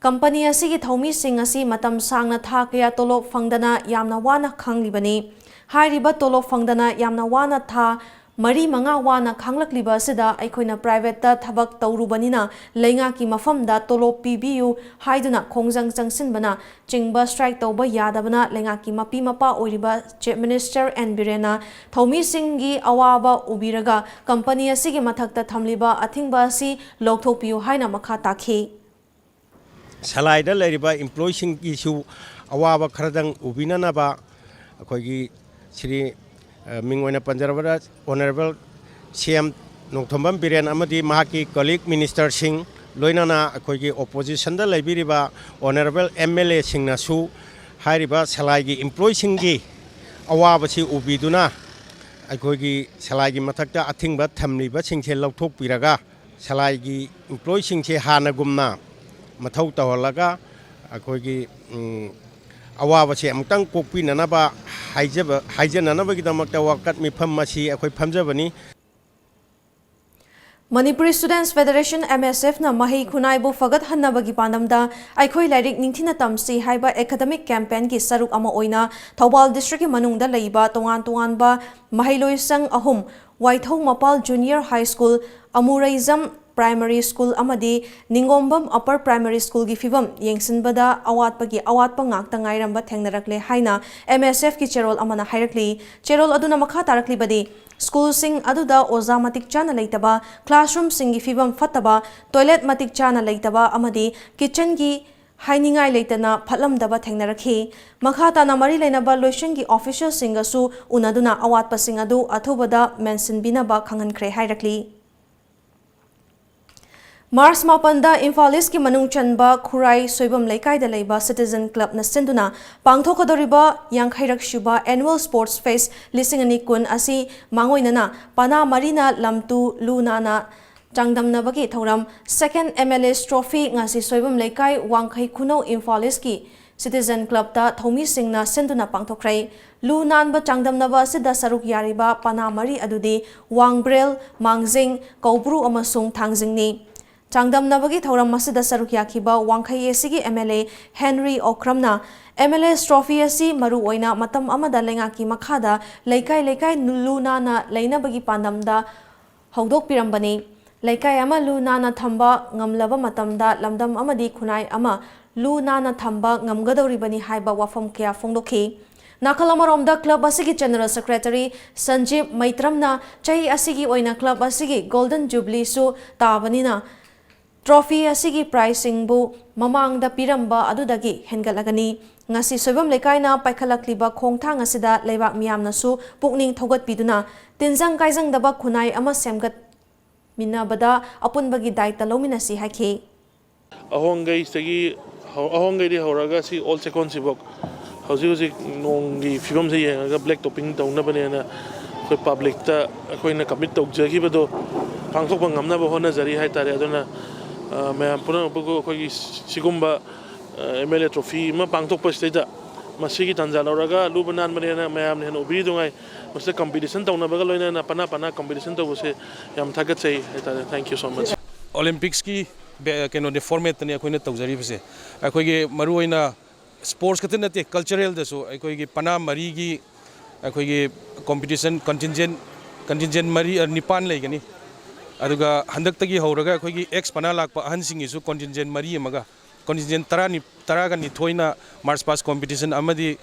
ꯀꯝꯄꯅꯤ ꯑꯁꯤꯒꯤ ꯊꯧꯃꯤꯁꯤꯡ ꯑꯁꯤ ꯃꯇꯝ ꯁꯥꯡꯅ ꯊꯥ ꯀꯌꯥ ꯇꯣꯂꯣꯞ ꯐꯪꯗꯅ ꯌꯥꯝꯅ ꯋꯥꯅ ꯈꯥꯡꯂꯤꯕꯅꯤ꯫ ꯍꯥꯏꯔꯤꯕ ꯇꯣꯂꯣꯞ ꯐꯪꯗꯅ ꯌꯥꯝꯅ ꯋꯥꯅ ꯊꯥ ꯃꯔꯤ ꯃꯉꯥ ꯋꯥꯅ ꯈꯥꯡꯂꯛꯂꯤꯕ ꯑꯁꯤꯗ ꯑꯩꯈꯣꯏꯅ privateꯇ ꯊꯕꯛ ꯇꯧꯔꯨꯕꯅꯤꯅ ꯂꯩꯉꯥꯛꯀꯤ ꯃꯐꯝꯗ ꯇꯣꯂꯣꯞ ꯄꯤꯕꯤꯌꯨ ꯍꯥꯏꯗꯨꯅ ꯈꯣꯡꯖꯪ ꯆꯪꯁꯤꯟꯕꯅ ꯆꯤꯡꯕ strike ꯇꯧꯕ ꯌꯥꯗꯕꯅ ꯂꯩꯉꯥꯛꯀꯤ ꯃꯄꯤ ꯃꯄꯥ ꯑꯣꯏꯔꯤꯕ Chief Minister N ꯕꯤꯔꯦꯟꯅ ꯊꯧꯃꯤꯁꯤꯡꯒꯤ ꯑꯋꯥꯕ ꯎꯕꯤꯔꯒ ꯀꯝꯄꯅꯤ ꯑꯁꯤꯒꯤ ꯃꯊꯛꯇ ꯊꯝꯂꯤꯕ ꯑꯊꯤꯡꯕ ꯑꯁꯤ ꯂꯧꯊꯣꯛꯄꯤꯌꯨ ꯍꯥꯏꯅ ꯃꯈꯥ ꯇꯥꯈꯤ꯫ ꯁꯂꯥꯏꯗ ꯂꯩꯔꯤꯕ employeeꯁꯤꯡꯒꯤꯁꯨ ꯑꯋꯥꯕ ꯈꯔꯗꯪ ꯎꯕꯤꯅꯅꯕ ꯑꯩꯈꯣꯏꯒꯤ ꯁ꯭ꯔꯤ, ꯑ, ꯃꯤꯡ ꯑꯣꯏꯅ ꯄꯟꯖꯔꯕꯗ Honourable C M Nongthombam Biren ꯑꯃꯗꯤ ꯃꯍꯥꯛꯀꯤ colleague ministerꯁꯤꯡ, ꯂꯣꯏꯅꯅ ꯑꯩꯈꯣꯏꯒꯤ oppositionꯗ ꯂꯩꯕꯤꯔꯤꯕ Honourable MLAꯁꯤꯡꯅꯁꯨ ꯍꯥꯏꯔꯤꯕ ꯁꯂꯥꯏꯒꯤ employeeꯁꯤꯡꯒꯤ ꯑꯋꯥꯕꯁꯤ ꯎꯕꯤꯗꯨꯅ ꯑꯩꯈꯣꯏꯒꯤ ꯁꯂꯥꯏꯒꯤ ꯃꯊꯛꯇ ꯑꯊꯤꯡꯕ ꯊꯝꯂꯤꯕꯁꯤꯡꯁꯦ ꯂꯧꯊꯣꯛꯄꯤꯔꯒ ꯁꯂꯥꯏꯒꯤ employeeꯁꯤꯡꯁꯦ ꯍꯥꯟꯅꯒꯨꯝꯅ ꯃꯊꯧ ꯇꯧꯍꯜꯂꯒ ꯑꯩꯈꯣꯏꯒꯤ, ꯎꯝ, ꯑꯋꯥꯕꯁꯦ ꯑꯃꯨꯛꯇꯪ ꯀꯣꯛꯄꯤꯅꯅꯕ ꯍꯥꯏꯖꯕ, ꯍꯥꯏꯖꯅꯅꯕꯒꯤꯗꯃꯛꯇ ꯋꯥꯀꯠ ꯃꯤꯐꯝ ꯑꯁꯤ ꯑꯩꯈꯣꯏ ꯐꯝꯖꯕꯅꯤ꯫ Manipuri Students Federation, MSFꯅ ꯃꯍꯩ ꯈꯨꯅꯥꯏꯕꯨ ꯐꯒꯠꯍꯟꯅꯕꯒꯤ ꯄꯥꯟꯗꯝꯗ ꯑꯩꯈꯣꯏ ꯂꯥꯏꯔꯤꯛ ꯅꯤꯡꯊꯤꯅ ꯇꯝꯁꯤ ꯍꯥꯏꯕ academic campaignꯒꯤ ꯁꯔꯨꯛ ꯑꯃ ꯑꯣꯏꯅ ꯊꯧꯕꯥꯜ districtꯀꯤ ꯃꯅꯨꯡꯗ ꯂꯩꯕ ꯇꯣꯉꯥꯟ ꯇꯣꯉꯥꯟꯕ ꯃꯍꯩꯂꯣꯏꯁꯪ ꯑꯍꯨꯝ, ꯋꯥꯏꯊꯧ ꯃꯄꯥꯜ Junior High School, ꯑꯃꯨꯔꯩꯖꯝ Primary School ꯑꯃꯗꯤ ꯅꯤꯡꯒꯣꯝꯕꯝ Upper Primary Schoolꯒꯤ ꯐꯤꯚꯝ ꯌꯦꯡꯁꯤꯟꯕꯗ ꯑꯋꯥꯠꯄꯒꯤ ꯑꯋꯥꯠꯄ ꯉꯥꯛꯇ ꯉꯥꯏꯔꯝꯕ ꯊꯦꯡꯅꯔꯛꯂꯦ ꯍꯥꯏꯅ MSFꯀꯤ ꯆꯦꯔꯣꯜ ꯑꯃꯅ ꯍꯥꯏꯔꯛꯂꯤ꯫ ꯆꯦꯔꯣꯜ ꯑꯗꯨꯅ ꯃꯈꯥ ꯇꯥꯔꯛꯂꯤꯕꯗꯤ, schoolꯁꯤꯡ ꯑꯗꯨꯗ ꯑꯣꯖꯥ ꯃꯇꯤꯛ ꯆꯥꯅ ꯂꯩꯇꯕ, classroomꯁꯤꯡꯒꯤ ꯐꯤꯚꯝ ꯐꯠꯇꯕ, toilet ꯃꯇꯤꯛ ꯆꯥꯅ ꯂꯩꯇꯕ ꯑꯃꯗꯤ kitchenꯒꯤ ꯍꯥꯏꯅꯤꯡꯉꯥꯏ ꯂꯩꯇꯅ ꯐꯠꯂꯝꯗꯕ ꯊꯦꯡꯅꯔꯛꯈꯤ꯫ ꯃꯈꯥ ꯇꯥꯅ ꯃꯔꯤ ꯂꯩꯅꯕ ꯂꯣꯏꯁꯪꯒꯤ officialꯁꯤꯡꯒꯁꯨ ꯎꯅꯗꯨꯅ ꯑꯋꯥꯠꯄꯁꯤꯡ ꯑꯗꯨ ꯑꯊꯨꯕꯗ ꯃꯦꯟꯁꯤꯟꯕꯤꯅꯕ ꯈꯪꯍꯟꯈ꯭ꯔꯦ ꯍꯥꯏꯔꯛꯂꯤ꯫ ꯃꯥꯔꯆ ꯃꯥꯄꯟꯗ ꯏꯝꯐꯥꯜ ꯏꯁꯀꯤ ꯃꯅꯨꯡ ꯆꯟꯕ ꯈꯨꯔꯥꯏ ꯁꯣꯏꯕꯝ ꯂꯩꯀꯥꯏꯗ ꯂꯩꯕ ꯁꯤꯇꯤꯖꯟ ꯀ꯭ꯂꯕꯅ ꯁꯤꯟꯗꯨꯅ ꯄꯥꯡꯊꯣꯛꯀꯗꯧꯔꯤꯕ ꯌꯥꯡꯈꯩꯔꯛ ꯁꯨꯕ Annual Sports Fest ꯂꯤꯁꯤꯡ ꯑꯅꯤ ꯀꯨꯟ ꯑꯁꯤ ꯃꯥꯡꯑꯣꯏꯅꯅ ꯄꯅꯥ ꯃꯔꯤꯅ ꯂꯝꯇꯨ ꯂꯨ ꯅꯥꯟꯅ ꯆꯥꯡꯗꯝꯅꯕꯒꯤ ꯊꯧꯔꯝ Second M L A's Trophy ꯉꯁꯤ ꯁꯣꯏꯕꯝ ꯂꯩꯀꯥꯏ, ꯋꯥꯡꯈꯩ ꯈꯨꯅꯧ, ꯏꯝꯐꯥꯜ ꯏꯁꯀꯤ ꯁꯤꯇꯤꯖꯟ ꯀ꯭ꯂꯕꯇ ꯊꯧꯃꯤꯁꯤꯡꯅ ꯁꯤꯟꯗꯨꯅ ꯄꯥꯡꯊꯣꯛꯈ꯭ꯔꯦ꯫ ꯂꯨ ꯅꯥꯟꯕ ꯆꯥꯡꯗꯝꯅꯕ ꯑꯁꯤꯗ ꯁꯔꯨꯛ ꯌꯥꯔꯤꯕ ꯄꯅꯥ ꯃꯔꯤ ꯑꯗꯨꯗꯤ ꯋꯥꯡꯕ꯭ꯔꯦꯜ, ꯃꯥꯡꯖꯤꯡ, ꯀꯧꯕ꯭ꯔꯨ ꯑꯃꯁꯨꯡ ꯊꯥꯡꯖꯤꯡꯅꯤ꯫ ꯆꯥꯡꯗꯝꯅꯕꯒꯤ ꯊꯧꯔꯝ ꯑꯁꯤꯗ ꯁꯔꯨꯛ ꯌꯥꯈꯤꯕ ꯋꯥꯡꯈꯩ A Cꯒꯤ M L A ꯍꯦꯟꯔꯤ ꯑꯣꯀ꯭ꯔꯝꯅ M L A's Trophy ꯑꯁꯤ ꯃꯔꯨ ꯑꯣꯏꯅ ꯃꯇꯝ ꯑꯃꯗ ꯂꯩꯉꯥꯛꯀꯤ ꯃꯈꯥꯗ ꯂꯩꯀꯥꯏ ꯂꯩꯀꯥꯏ ꯂꯨ ꯅꯥꯟꯅ ꯂꯩꯅꯕꯒꯤ ꯄꯥꯟꯗꯝꯗ ꯍꯧꯗꯣꯛꯄꯤꯔꯝꯕꯅꯤ꯫ ꯂꯩꯀꯥꯏ ꯑꯃ ꯂꯨ ꯅꯥꯟꯅ ꯊꯝꯕ ꯉꯝꯂꯕ ꯃꯇꯝꯗ ꯂꯝꯗꯝ ꯑꯃꯗꯤ ꯈꯨꯟꯅꯥꯏ ꯑꯃ ꯂꯨ ꯅꯥꯟꯅ ꯊꯝꯕ ꯉꯝꯒꯗꯧꯔꯤꯕꯅꯤ ꯍꯥꯏꯕ ꯋꯥꯐꯝ ꯀꯌꯥ ꯐꯣꯡꯗꯣꯛꯈꯤ꯫ ꯅꯥꯀꯜ ꯑꯃꯔꯣꯝꯗ ꯀ꯭ꯂꯕ ꯑꯁꯤꯒꯤ ꯖꯦꯅꯔꯦꯜ ꯁꯦꯀ꯭ꯔꯦꯇꯔꯤ ꯁꯟꯖꯤꯕ ꯃꯩꯇ꯭ꯔꯝꯅ ꯆꯍꯤ ꯑꯁꯤꯒꯤ ꯑꯣꯏꯅ ꯀ꯭ꯂꯕ ꯑꯁꯤꯒꯤ ꯒꯣꯜꯗꯟ ꯖꯨꯕꯤꯂꯤꯁꯨ ꯇꯥꯕꯅꯤꯅ ꯇ꯭ꯔꯣꯐꯤ ꯑꯁꯤꯒꯤ ꯄ꯭ꯔꯥꯏꯖꯁꯤꯡꯕꯨ ꯃꯃꯥꯡꯗ ꯄꯤꯔꯝꯕ ꯑꯗꯨꯗꯒꯤ ꯍꯦꯟꯒꯠꯂꯒꯅꯤ꯫ ꯉꯁꯤ ꯁꯣꯏꯕꯝ ꯂꯩꯀꯥꯏꯅ ꯄꯥꯏꯈꯠꯂꯛꯂꯤꯕ ꯈꯣꯡꯊꯥꯡ ꯑꯁꯤꯗ ꯂꯩꯕꯥꯛ ꯃꯤꯌꯥꯝꯅꯁꯨ ꯄꯨꯛꯅꯤꯡ ꯊꯧꯒꯠꯄꯤꯗꯨꯅ ꯇꯤꯟꯖꯪ ꯀꯥꯏꯖꯪꯗꯕ ꯈꯨꯟꯅꯥꯏ ꯑꯃ ꯁꯦꯝꯒꯠꯃꯤꯟꯅꯕꯗ ꯑꯄꯨꯟꯕꯒꯤ ꯗꯥꯏꯇ ꯂꯧꯃꯤꯟꯅꯁꯤ ꯍꯥꯏꯈꯤ꯫ ꯑꯍꯣꯡꯒꯩꯗꯒꯤ ꯍꯧ-, ꯑꯍꯣꯡꯒꯩꯗꯤ ꯍꯧꯔꯒ ꯁꯤ ꯑꯣꯜ ꯆꯦꯛꯀꯣꯟꯁꯤꯐꯥꯎ ꯍꯧꯖꯤꯛ ꯍꯧꯖꯤꯛ ꯅꯣꯡꯒꯤ ꯐꯤꯕꯝꯁꯦ ꯌꯦꯡꯉꯒ ꯕ꯭ꯂꯦꯛ ꯇꯣꯞꯄꯤꯡ ꯇꯧꯅꯕꯅꯦꯅ ꯑꯩꯈꯣꯏ ꯄꯕ꯭ꯂꯤꯛꯇ ꯑꯩꯈꯣꯏꯅ ꯀꯃꯤꯠ ꯇꯧꯖꯈꯤꯕꯗꯣ ꯄꯥꯡꯊꯣꯛꯄ ꯉꯝꯅꯕ ꯍꯣꯠꯅꯖꯔꯤ ꯍꯥꯏꯇꯥꯔꯦ꯫ ꯑꯗꯨꯅ, ꯑ, ꯃꯌꯥꯝ ꯄꯨꯝꯅꯃꯛꯄꯨ ꯑꯩꯈꯣꯏꯒꯤ ꯁꯤꯒꯨꯝꯕ, ꯑ, M L A trophy ꯑꯃ ꯄꯥꯡꯊꯣꯛꯄꯁꯤꯗꯩꯗ ꯃꯁꯤꯒꯤ ꯇꯥꯟꯖꯥ ꯂꯧꯔꯒ ꯂꯨꯕ ꯅꯥꯟꯕꯅꯦꯅ ꯃꯌꯥꯝꯅ ꯍꯦꯟꯅ ꯎꯕꯤꯔꯤꯗꯨꯉꯥꯏ ꯃꯁꯤꯗ competition ꯇꯧꯅꯕꯒ ꯂꯣꯏꯅꯅ ꯄꯅꯥ ꯄꯅꯥ competition ꯇꯧꯕꯁꯦ ꯌꯥꯝ ꯊꯥꯒꯠꯆꯩ ꯍꯥꯏꯇꯥꯔꯦ꯫ Thank you so much꯫ Olympicsꯀꯤ ꯕꯦ-, ꯀꯩꯅꯣꯅꯦ, formatꯇꯅꯦ ꯑꯩꯈꯣꯏꯅ ꯇꯧꯖꯔꯤꯕꯁꯦ꯫ ꯑꯩꯈꯣꯏꯒꯤ ꯃꯔꯨꯑꯣꯏꯅ sports ꯈꯛꯇ ꯅꯠꯇꯦ, culturalꯗꯁꯨ ꯑꯩꯈꯣꯏꯒꯤ ꯄꯅꯥ ꯃꯔꯤꯒꯤ ꯑꯩꯈꯣꯏꯒꯤ competition contingent, contingent ꯃꯔꯤ, ꯑ, ꯅꯤꯄꯥꯟ ꯂꯩꯒꯅꯤ꯫ ꯑꯗꯨꯒ ꯍꯟꯗꯛꯇꯒꯤ ꯍꯧꯔꯒ ꯑꯩꯈꯣꯏꯒꯤ ex ꯄꯅꯥ ꯂꯥꯛꯄ ꯑꯍꯟꯁꯤꯡꯒꯤꯁꯨ contingent ꯃꯔꯤ ꯑꯃꯒ, contingent ꯇꯔꯥꯅꯤ, ꯇꯔꯥꯒ ꯅꯤꯊꯣꯏꯅ march past competition ꯑꯃꯗꯤ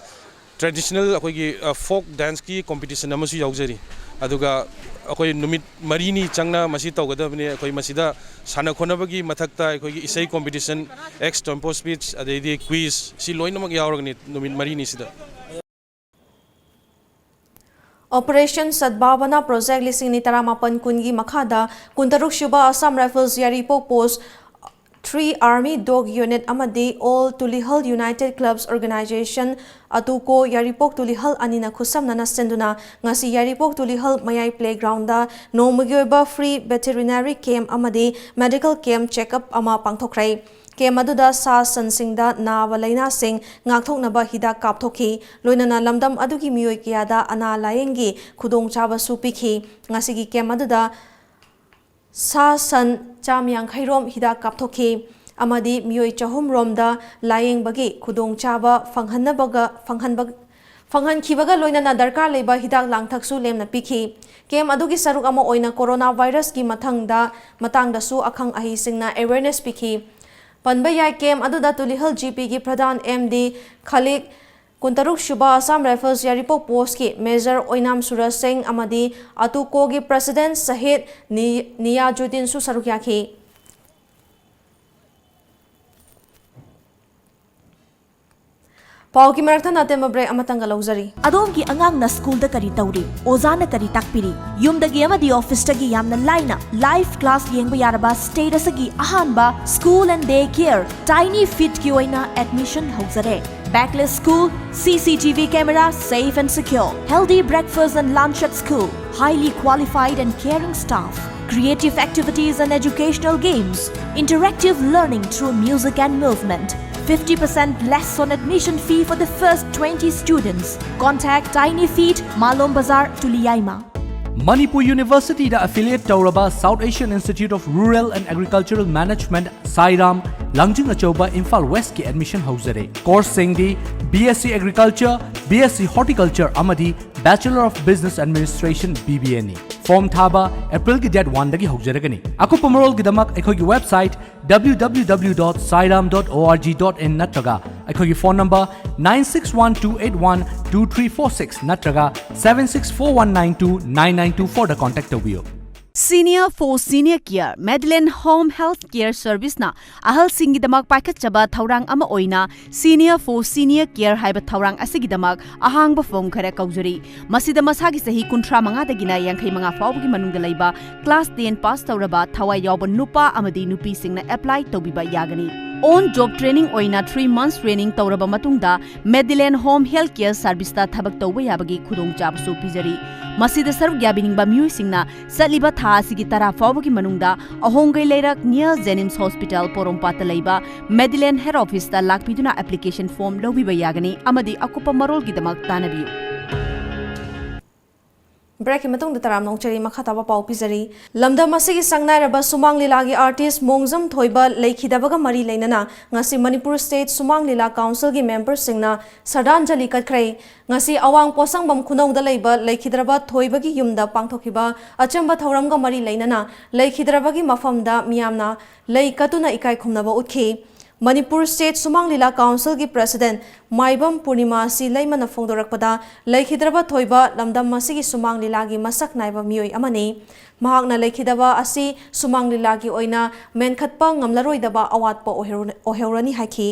traditional ꯑꯩꯈꯣꯏꯒꯤ, ꯑ, folk danceꯀꯤ competition ꯑꯃꯁꯨ ꯌꯥꯎꯖꯔꯤ꯫ ꯑꯗꯨꯒ ꯑꯩꯈꯣꯏ ꯅꯨꯃꯤꯠ ꯃꯔꯤꯅꯤ ꯆꯪꯅ ꯃꯁꯤ ꯇꯧꯒꯗꯕꯅꯤ꯫ ꯑꯩꯈꯣꯏ ꯃꯁꯤꯗ ꯁꯥꯟꯅ ꯈꯣꯠꯅꯕꯒꯤ ꯃꯊꯛꯇ ꯑꯩꯈꯣꯏꯒꯤ ꯏꯁꯩ competition, ex tempo speech, ꯑꯗꯩꯗꯤ quiz, ꯁꯤ ꯂꯣꯏꯅꯃꯛ ꯌꯥꯎꯔꯒꯅꯤ ꯅꯨꯃꯤꯠ ꯃꯔꯤꯅꯤꯁꯤꯗ꯫ Operation Sadbhavana Project ꯂꯤꯁꯤꯡ ꯑꯅꯤ ꯇꯔꯥꯃꯥꯄꯟ ꯀꯨꯟꯒꯤ ꯃꯈꯥꯗ ꯀꯨꯟꯇꯔꯨꯛ ꯁꯨꯕ Assam Rifles ꯌꯥꯏꯔꯤꯄꯣꯛ Post three Army Dog Unit ꯑꯃꯗꯤ All Tulihal United Clubs Organization, ATUCO, ꯌꯥꯏꯔꯤꯄꯣꯛ ꯇꯨꯂꯤꯍꯜ ꯑꯅꯤꯅ ꯈꯨꯠꯁꯝꯅꯅ ꯁꯤꯟꯗꯨꯅ ꯉꯁꯤ ꯌꯥꯏꯔꯤꯄꯣꯛ ꯇꯨꯂꯤꯍꯜ ꯃꯌꯥꯏ Playgroundꯗ ꯅꯣꯡꯃꯒꯤ ꯑꯣꯏꯕ Free Veterinary Camp ꯑꯃꯗꯤ Medical Camp Checkup ꯑꯃ ꯄꯥꯡꯊꯣꯛꯈ꯭ꯔꯦ꯫ Camp ꯑꯗꯨꯗ ꯁꯥ ꯁꯟꯁꯤꯡꯗ ꯅꯥꯕ ꯂꯥꯏꯅꯥꯁꯤꯡ ꯉꯥꯛꯊꯣꯛꯅꯕ ꯍꯤꯗꯥꯛ ꯀꯥꯞꯊꯣꯛꯈꯤ꯫ ꯂꯣꯏꯅꯅ ꯂꯝꯗꯝ ꯑꯗꯨꯒꯤ ꯃꯤꯑꯣꯏ ꯀꯌꯥꯗ ꯑꯅꯥ ꯂꯥꯌꯦꯡꯒꯤ ꯈꯨꯗꯣꯡꯆꯥꯕꯁꯨ ꯄꯤꯈꯤ꯫ ꯉꯁꯤꯒꯤ camp ꯑꯗꯨꯗ ꯁꯥ ꯁꯟ ꯆꯥꯝ ꯌꯥꯡꯈꯩ ꯔꯣꯝ ꯍꯤꯗꯥꯛ ꯀꯥꯞꯊꯣꯛꯈꯤ ꯑꯃꯗꯤ ꯃꯤꯑꯣꯏ ꯆꯍꯨꯝ ꯔꯣꯝꯗ ꯂꯥꯌꯦꯡꯕꯒꯤ ꯈꯨꯗꯣꯡꯆꯥꯕ ꯐꯪꯍꯟꯅꯕꯒ, ꯐꯪꯍꯟꯕ, ꯐꯪꯍꯟꯈꯤꯕꯒ ꯂꯣꯏꯅꯅ ꯗꯔꯀꯥꯔ ꯂꯩꯕ ꯍꯤꯗꯥꯛ ꯂꯥꯡꯊꯛꯁꯨ ꯂꯦꯝꯅ ꯄꯤꯈꯤ꯫ Camp ꯑꯗꯨꯒꯤ ꯁꯔꯨꯛ ꯑꯃ ꯑꯣꯏꯅ Corona virusꯀꯤ ꯃꯊꯪꯗ, ꯃꯇꯥꯡꯗꯁꯨ ꯑꯈꯪ ꯑꯍꯩꯁꯤꯡꯅ awareness ꯄꯤꯈꯤ꯫ ꯄꯟꯕ ꯌꯥꯏ, camp ꯑꯗꯨꯗ ꯇꯨꯂꯤꯍꯜ GPꯒꯤ ꯄ꯭ꯔꯙꯥꯟ MD ꯈꯥꯂꯤꯛ, ꯀꯨꯟꯇꯔꯨꯛ ꯁꯨꯕ Assam Rifles ꯌꯥꯏꯔꯤꯄꯣꯛ Postꯀꯤ Major ꯑꯣꯏꯅꯥꯝ ꯁꯨꯔꯖ ꯁꯤꯡ ꯑꯃꯗꯤ ATUCOꯒꯤ President ꯁꯍꯤꯗ ꯅꯤ-, ꯅꯤꯌꯥꯖꯨꯗꯤꯟꯁꯨ ꯁꯔꯨꯛ ꯌꯥꯈꯤ꯫ ꯄꯥꯎꯒꯤ ꯃꯔꯛꯇ ꯑꯇꯦꯟꯕ break ꯑꯃꯇꯪꯒ ꯂꯧꯖꯔꯤ꯫ ꯑꯗꯣꯝꯒꯤ ꯑꯉꯥꯡꯅ ꯁ꯭ꯀꯨꯜꯗ ꯀꯔꯤ ꯇꯧꯔꯤ? ꯑꯣꯖꯥꯅ ꯀꯔꯤ ꯇꯥꯛꯄꯤꯔꯤ? ꯌꯨꯝꯗꯒꯤ ꯑꯃꯗꯤ ꯑꯣꯐꯤꯁꯇꯒꯤ ꯌꯥꯝꯅ ꯂꯥꯏꯅ live class ꯌꯦꯡꯕ ꯌꯥꯔꯕ state ꯑꯁꯤꯒꯤ ꯑꯍꯥꯟꯕ School and Day Care Tiny Feetꯀꯤ ꯑꯣꯏꯅ admission ꯍꯧꯖꯔꯦ꯫ Backless school, CCTV camera, safe and secure, healthy breakfast and lunch at school, highly qualified and caring staff, creative activities and educational games, interactive learning through music and movement, fifty percent less on admission fee for the first twenty students. Contact Tiny Feet, Malom Bazar, Tuliyaima. Manipur ꯌꯨꯅꯤꯚꯔꯁꯤꯇꯤꯗ affiliate ꯇꯧꯔꯕ South Asian Institute of Rural and Agricultural Management, ꯁꯥꯏꯔꯥꯝ, ꯂꯥꯡꯖꯤꯡ ꯑꯆꯧꯕ, Imphal Westꯀꯤ admission ꯍꯧꯖꯔꯦ꯫ Courseꯁꯤꯡꯗꯤ BSc Agriculture, BSc Horticulture ꯑꯃꯗꯤ Bachelor of Business Administration, BBAꯅꯤ꯫ Form ꯊꯥꯕ Aprilꯒꯤ date oneꯗꯒꯤ ꯍꯧꯖꯔꯒꯅꯤ꯫ ꯑꯀꯨꯞꯄ ꯃꯔꯣꯜꯒꯤꯗꯃꯛ ꯑꯩꯈꯣꯏꯒꯤ website www.sairam.org.in ꯅꯠꯇ꯭ꯔꯒ ꯑꯩꯈꯣꯏꯒꯤ phone number nine six one two eight one two three four six ꯅꯠꯇ꯭ꯔꯒ seven six four one nine two nine nine two fourꯗ contact ꯇꯧꯕꯤꯌꯨ꯫ Senior for Senior Care, Madeline Home Health Care Service ꯅ ꯑꯍꯜꯁꯤꯡꯒꯤꯗꯃꯛ ꯄꯥꯏꯈꯠꯆꯕ ꯊꯧꯔꯥꯡ ꯑꯃ ꯑꯣꯏꯅ Senior for Senior Care ꯍꯥꯏꯕ ꯊꯧꯔꯥꯡ ꯑꯁꯤꯒꯤꯗꯃꯛ ꯑꯍꯥꯡꯕ ꯐꯣꯔꯝ ꯈꯔ ꯀꯧꯖꯔꯤ꯫ ꯃꯁꯤꯗ ꯃꯁꯥꯒꯤ ꯆꯍꯤ ꯀꯨꯟꯊ꯭ꯔꯥ ꯃꯉꯥꯗꯒꯤꯅ ꯌꯥꯡꯈꯩ ꯃꯉꯥ ꯐꯥꯎꯕꯒꯤ ꯃꯅꯨꯡꯗ ꯂꯩꯕ, ꯀ꯭ꯂꯥꯁ ꯇꯦꯟ ꯄꯥꯁ ꯇꯧꯔꯕ, ꯊꯋꯥꯏ ꯌꯥꯎꯕ ꯅꯨꯄꯥ ꯑꯃꯗꯤ ꯅꯨꯄꯤꯁꯤꯡꯅ ꯑꯦꯄ꯭ꯂꯥꯏ ꯇꯧꯕꯤꯕ ꯌꯥꯒꯅꯤ꯫ On job training ꯑꯣꯏꯅ three months training ꯇꯧꯔꯕ ꯃꯇꯨꯡꯗ Madeline Home Health Care Service ꯇ ꯊꯕꯛ ꯇꯧꯕ ꯌꯥꯕꯒꯤ ꯈꯨꯗꯣꯡꯆꯥꯕꯁꯨ ꯄꯤꯖꯔꯤ꯫ ꯃꯁꯤꯗ ꯁꯔꯨꯛ ꯌꯥꯕꯤꯅꯤꯡꯕ ꯃꯤꯑꯣꯏꯁꯤꯡꯅ ꯆꯠꯂꯤꯕ ꯊꯥ ꯑꯁꯤꯒꯤ ꯇꯔꯥ ꯐꯥꯎꯕꯒꯤ ꯃꯅꯨꯡꯗ ꯑꯍꯣꯡꯒꯩ ꯂꯩꯔꯛ near JNIMS Hospital ꯄꯣꯔꯣꯝꯄꯥꯠꯇ ꯂꯩꯕ Madeline Head Office ꯇ ꯂꯥꯛꯄꯤꯗꯨꯅ application form ꯂꯧꯕꯤꯕ ꯌꯥꯒꯅꯤ ꯑꯃꯗꯤ ꯑꯀꯨꯞꯄ ꯃꯔꯣꯜꯒꯤꯗꯃꯛ ꯇꯥꯟꯅꯕꯤꯌꯨ꯫ Break ꯀꯤ ꯃꯇꯨꯡꯗ ꯇꯔꯥꯝꯅ ꯑꯣꯛꯆꯔꯤ, ꯃꯈꯥ ꯇꯥꯕ ꯄꯥꯎ ꯄꯤꯖꯔꯤ꯫ ꯂꯝꯗꯝ ꯑꯁꯤꯒꯤ ꯁꯛꯅꯥꯏꯔꯕ ꯁꯨꯃꯥꯡ ꯂꯤꯂꯥꯒꯤ artist ꯃꯣꯡꯖꯝ ꯊꯣꯏꯕ ꯂꯩꯈꯤꯗꯕꯒ ꯃꯔꯤ ꯂꯩꯅꯅ ꯉꯁꯤ ꯃꯅꯤꯄꯨꯔ State ꯁꯨꯃꯥꯡ ꯂꯤꯂꯥ Council ꯒꯤ member ꯁꯤꯡꯅ ꯁ꯭ꯔꯗꯥꯟꯖꯂꯤ ꯀꯠꯈ꯭ꯔꯦ꯫ ꯉꯁꯤ ꯑꯋꯥꯡ ꯄꯣꯠꯁꯪꯕꯝ ꯈꯨꯅꯧꯗ ꯂꯩꯕ ꯂꯩꯈꯤꯗ꯭ꯔꯕ ꯊꯣꯏꯕꯒꯤ ꯌꯨꯝꯗ ꯄꯥꯡꯊꯣꯛꯈꯤꯕ ꯑꯆꯝꯕ ꯊꯧꯔꯝꯒ ꯃꯔꯤ ꯂꯩꯅꯅ ꯂꯩꯈꯤꯗ꯭ꯔꯕꯒꯤ ꯃꯐꯝꯗ ꯃꯤꯌꯥꯝꯅ ꯂꯩ ꯀꯠꯇꯨꯅ ꯏꯀꯥꯏ ꯈꯨꯝꯅꯕ ꯎꯠꯈꯤ꯫ ꯃꯅꯤꯄꯨꯔ State ꯁꯨꯃꯥꯡ ꯂꯤꯂꯥ Council ꯒꯤ President ꯃꯥꯏꯕꯝ ꯄꯨꯔꯅꯤꯃꯥ ꯁꯤ ꯂꯩꯃꯅ ꯐꯣꯡꯗꯣꯔꯛꯄꯗ, ꯂꯩꯈꯤꯗ꯭ꯔꯕ ꯊꯣꯏꯕ ꯂꯝꯗꯝ ꯑꯁꯤꯒꯤ ꯁꯨꯃꯥꯡ ꯂꯤꯂꯥꯒꯤ ꯃꯁꯛ ꯅꯥꯏꯕ ꯃꯤꯑꯣꯏ ꯑꯃꯅꯤ꯫ ꯃꯍꯥꯛꯅ ꯂꯩꯈꯤꯗꯕ ꯑꯁꯤ ꯁꯨꯃꯥꯡ ꯂꯤꯂꯥꯒꯤ ꯑꯣꯏꯅ ꯃꯦꯟꯈꯠꯄ ꯉꯝꯂꯔꯣꯏꯗꯕ ꯑꯋꯥꯠꯄ ꯑꯣꯏꯍꯧꯔ-, ꯑꯣꯏꯍꯧꯔꯅꯤ ꯍꯥꯏꯈꯤ꯫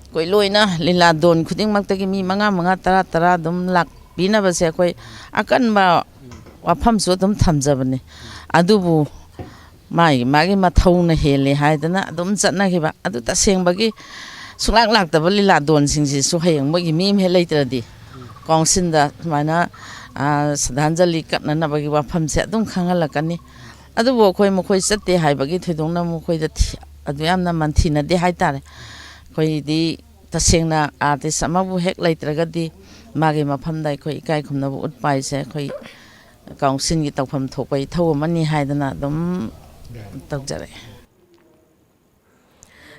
ꯑꯩꯈꯣꯏ ꯂꯣꯏꯅ ꯂꯤꯂꯥ ꯗꯣꯟ ꯈꯨꯗꯤꯡꯃꯛꯇꯒꯤ ꯃꯤ ꯃꯉꯥ ꯃꯉꯥ, ꯇꯔꯥ ꯇꯔꯥ ꯑꯗꯨꯝ ꯂꯥꯛꯄꯤꯅꯕꯁꯦ ꯑꯩꯈꯣꯏ ꯑꯀꯟꯕ ꯋꯥꯐꯝꯁꯨ ꯑꯗꯨꯝ ꯊꯝꯖꯕꯅꯤ꯫ ꯑꯗꯨꯕꯨ ꯃꯥꯒꯤ ꯃꯥꯒꯤ ꯃꯊꯧꯅ ꯍꯦꯜꯂꯦ ꯍꯥꯏꯗꯅ ꯑꯗꯨꯝ ꯆꯠꯅꯈꯤꯕ꯫ ꯑꯗꯨ ꯇꯁꯦꯡꯕꯒꯤ ꯁꯨꯡꯂꯥꯛ ꯂꯥꯛꯇꯕ ꯂꯤꯂꯥ ꯗꯣꯟꯁꯤꯡꯁꯤꯁꯨ ꯍꯌꯦꯡ ꯃꯣꯏꯒꯤ ꯃꯤ ꯑꯃ ꯍꯦꯛ ꯂꯩꯇ꯭ꯔꯗꯤ council ꯗ ꯁꯨꯃꯥꯏꯅ, ꯑ, ꯁ꯭ꯔꯗꯥꯟꯖꯂꯤ ꯀꯠꯅꯅꯕꯒꯤ ꯋꯥꯐꯝꯁꯦ ꯑꯗꯨꯝ ꯈꯪꯍꯜꯂꯛꯀꯅꯤ꯫ ꯑꯗꯨꯕꯨ ꯑꯩꯈꯣꯏ ꯃꯈꯣꯏ ꯆꯠꯇꯦ ꯍꯥꯏꯕꯒꯤ ꯊꯣꯏꯗꯣꯛꯅ ꯃꯈꯣꯏꯗ ꯊꯤ-, ꯑꯗꯨ ꯌꯥꯝꯅ ꯃꯟꯊꯤꯅꯗꯦ ꯍꯥꯏꯇꯥꯔꯦ꯫ ꯑꯩꯈꯣꯏꯗꯤ ꯇꯁꯦꯡꯅ artist ꯑꯃꯕꯨ ꯍꯦꯛ ꯂꯩꯇ꯭ꯔꯒꯗꯤ ꯃꯥꯒꯤ ꯃꯐꯝꯗ ꯑꯩꯈꯣꯏ ꯏꯀꯥꯏ ꯈꯨꯝꯅꯕ ꯎꯠꯄ ꯍꯥꯏꯁꯦ ꯑꯩꯈꯣꯏ council ꯒꯤ ꯇꯧꯐꯝ ꯊꯣꯛꯄ ꯏꯊꯧ ꯑꯃꯅꯤ ꯍꯥꯏꯗꯅ ꯑꯗꯨꯝ ꯇꯧꯖꯔꯛꯑꯦ꯫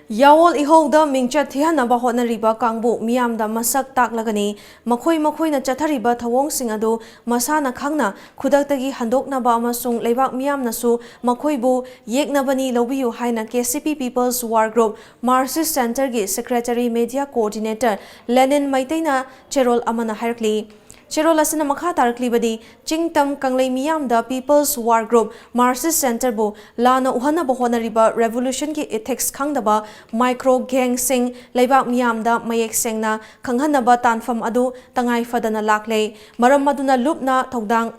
ꯌꯥꯑꯣꯜ ꯏꯍꯧꯗ ꯃꯤꯡꯆꯠ ꯊꯤꯍꯟꯅꯕ ꯍꯣꯠꯅꯔꯤꯕ ꯀꯥꯡꯕꯨ ꯃꯤꯌꯥꯝꯗ ꯃꯁꯛ ꯇꯥꯛꯂꯒꯅꯤ꯫ ꯃꯈꯣꯏ ꯃꯈꯣꯏꯅ ꯆꯠꯊꯔꯤꯕ ꯊꯧꯑꯣꯡꯁꯤꯡ ꯑꯗꯨ ꯃꯁꯥꯅ ꯈꯪꯅ ꯈꯨꯗꯛꯇꯒꯤ ꯍꯟꯗꯣꯛꯅꯕ ꯑꯃꯁꯨꯡ ꯂꯩꯕꯥꯛ ꯃꯤꯌꯥꯝꯅꯁꯨ ꯃꯈꯣꯏꯕꯨ ꯌꯦꯛꯅꯕꯅꯤ ꯂꯧꯕꯤꯌꯨ ꯍꯥꯏꯅ K C P People's War Group Marxist Centre ꯒꯤ Secretary Media Coordinator ꯂꯦꯅꯤꯟ ꯃꯩꯇꯩꯅ ꯆꯦꯔꯣꯜ ꯑꯃꯅ ꯍꯥꯏꯔꯛꯂꯤ꯫ ꯆꯦꯔꯣꯜ ꯑꯁꯤꯅ ꯃꯈꯥ ꯇꯥꯔꯛꯂꯤꯕꯗꯤ, ꯆꯤꯡꯇꯝ ꯀꯪꯂꯩ ꯃꯤꯌꯥꯝꯗ People's War Group, Marxist Centreꯕꯨ ꯂꯥꯟꯅ ꯎꯍꯟꯅꯕ ꯍꯣꯠꯅꯔꯤꯕ revolutionꯒꯤ ethics ꯈꯪꯗꯕ micro gangꯁꯤꯡ ꯂꯩꯕꯥꯛ ꯃꯤꯌꯥꯝꯗ ꯃꯌꯦꯛ ꯁꯦꯡꯅ ꯈꯪꯍꯟꯅꯕ ꯇꯥꯟꯐꯝ ꯑꯗꯨ ꯇꯉꯥꯏ ꯐꯗꯅ ꯂꯥꯛꯂꯦ꯫ ꯃꯔꯝ ꯑꯗꯨꯅ ꯂꯨꯞꯅ ꯊꯧꯗꯥꯡ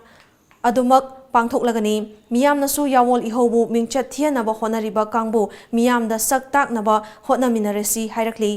ꯑꯗꯨꯃꯛ ꯄꯥꯡꯊꯣꯛꯂꯒꯅꯤ꯫ ꯃꯤꯌꯥꯝꯅꯁꯨ ꯌꯥꯋꯣꯜ ꯏꯍꯧꯕꯨ ꯃꯤꯡꯆꯠ ꯊꯤꯍꯟꯅꯕ ꯍꯣꯠꯅꯔꯤꯕ ꯀꯥꯡꯕꯨ ꯃꯤꯌꯥꯝꯗ ꯁꯛ ꯇꯥꯛꯅꯕ ꯍꯣꯠꯅꯃꯤꯟꯅꯔꯁꯤ ꯍꯥꯏꯔꯛꯂꯤ꯫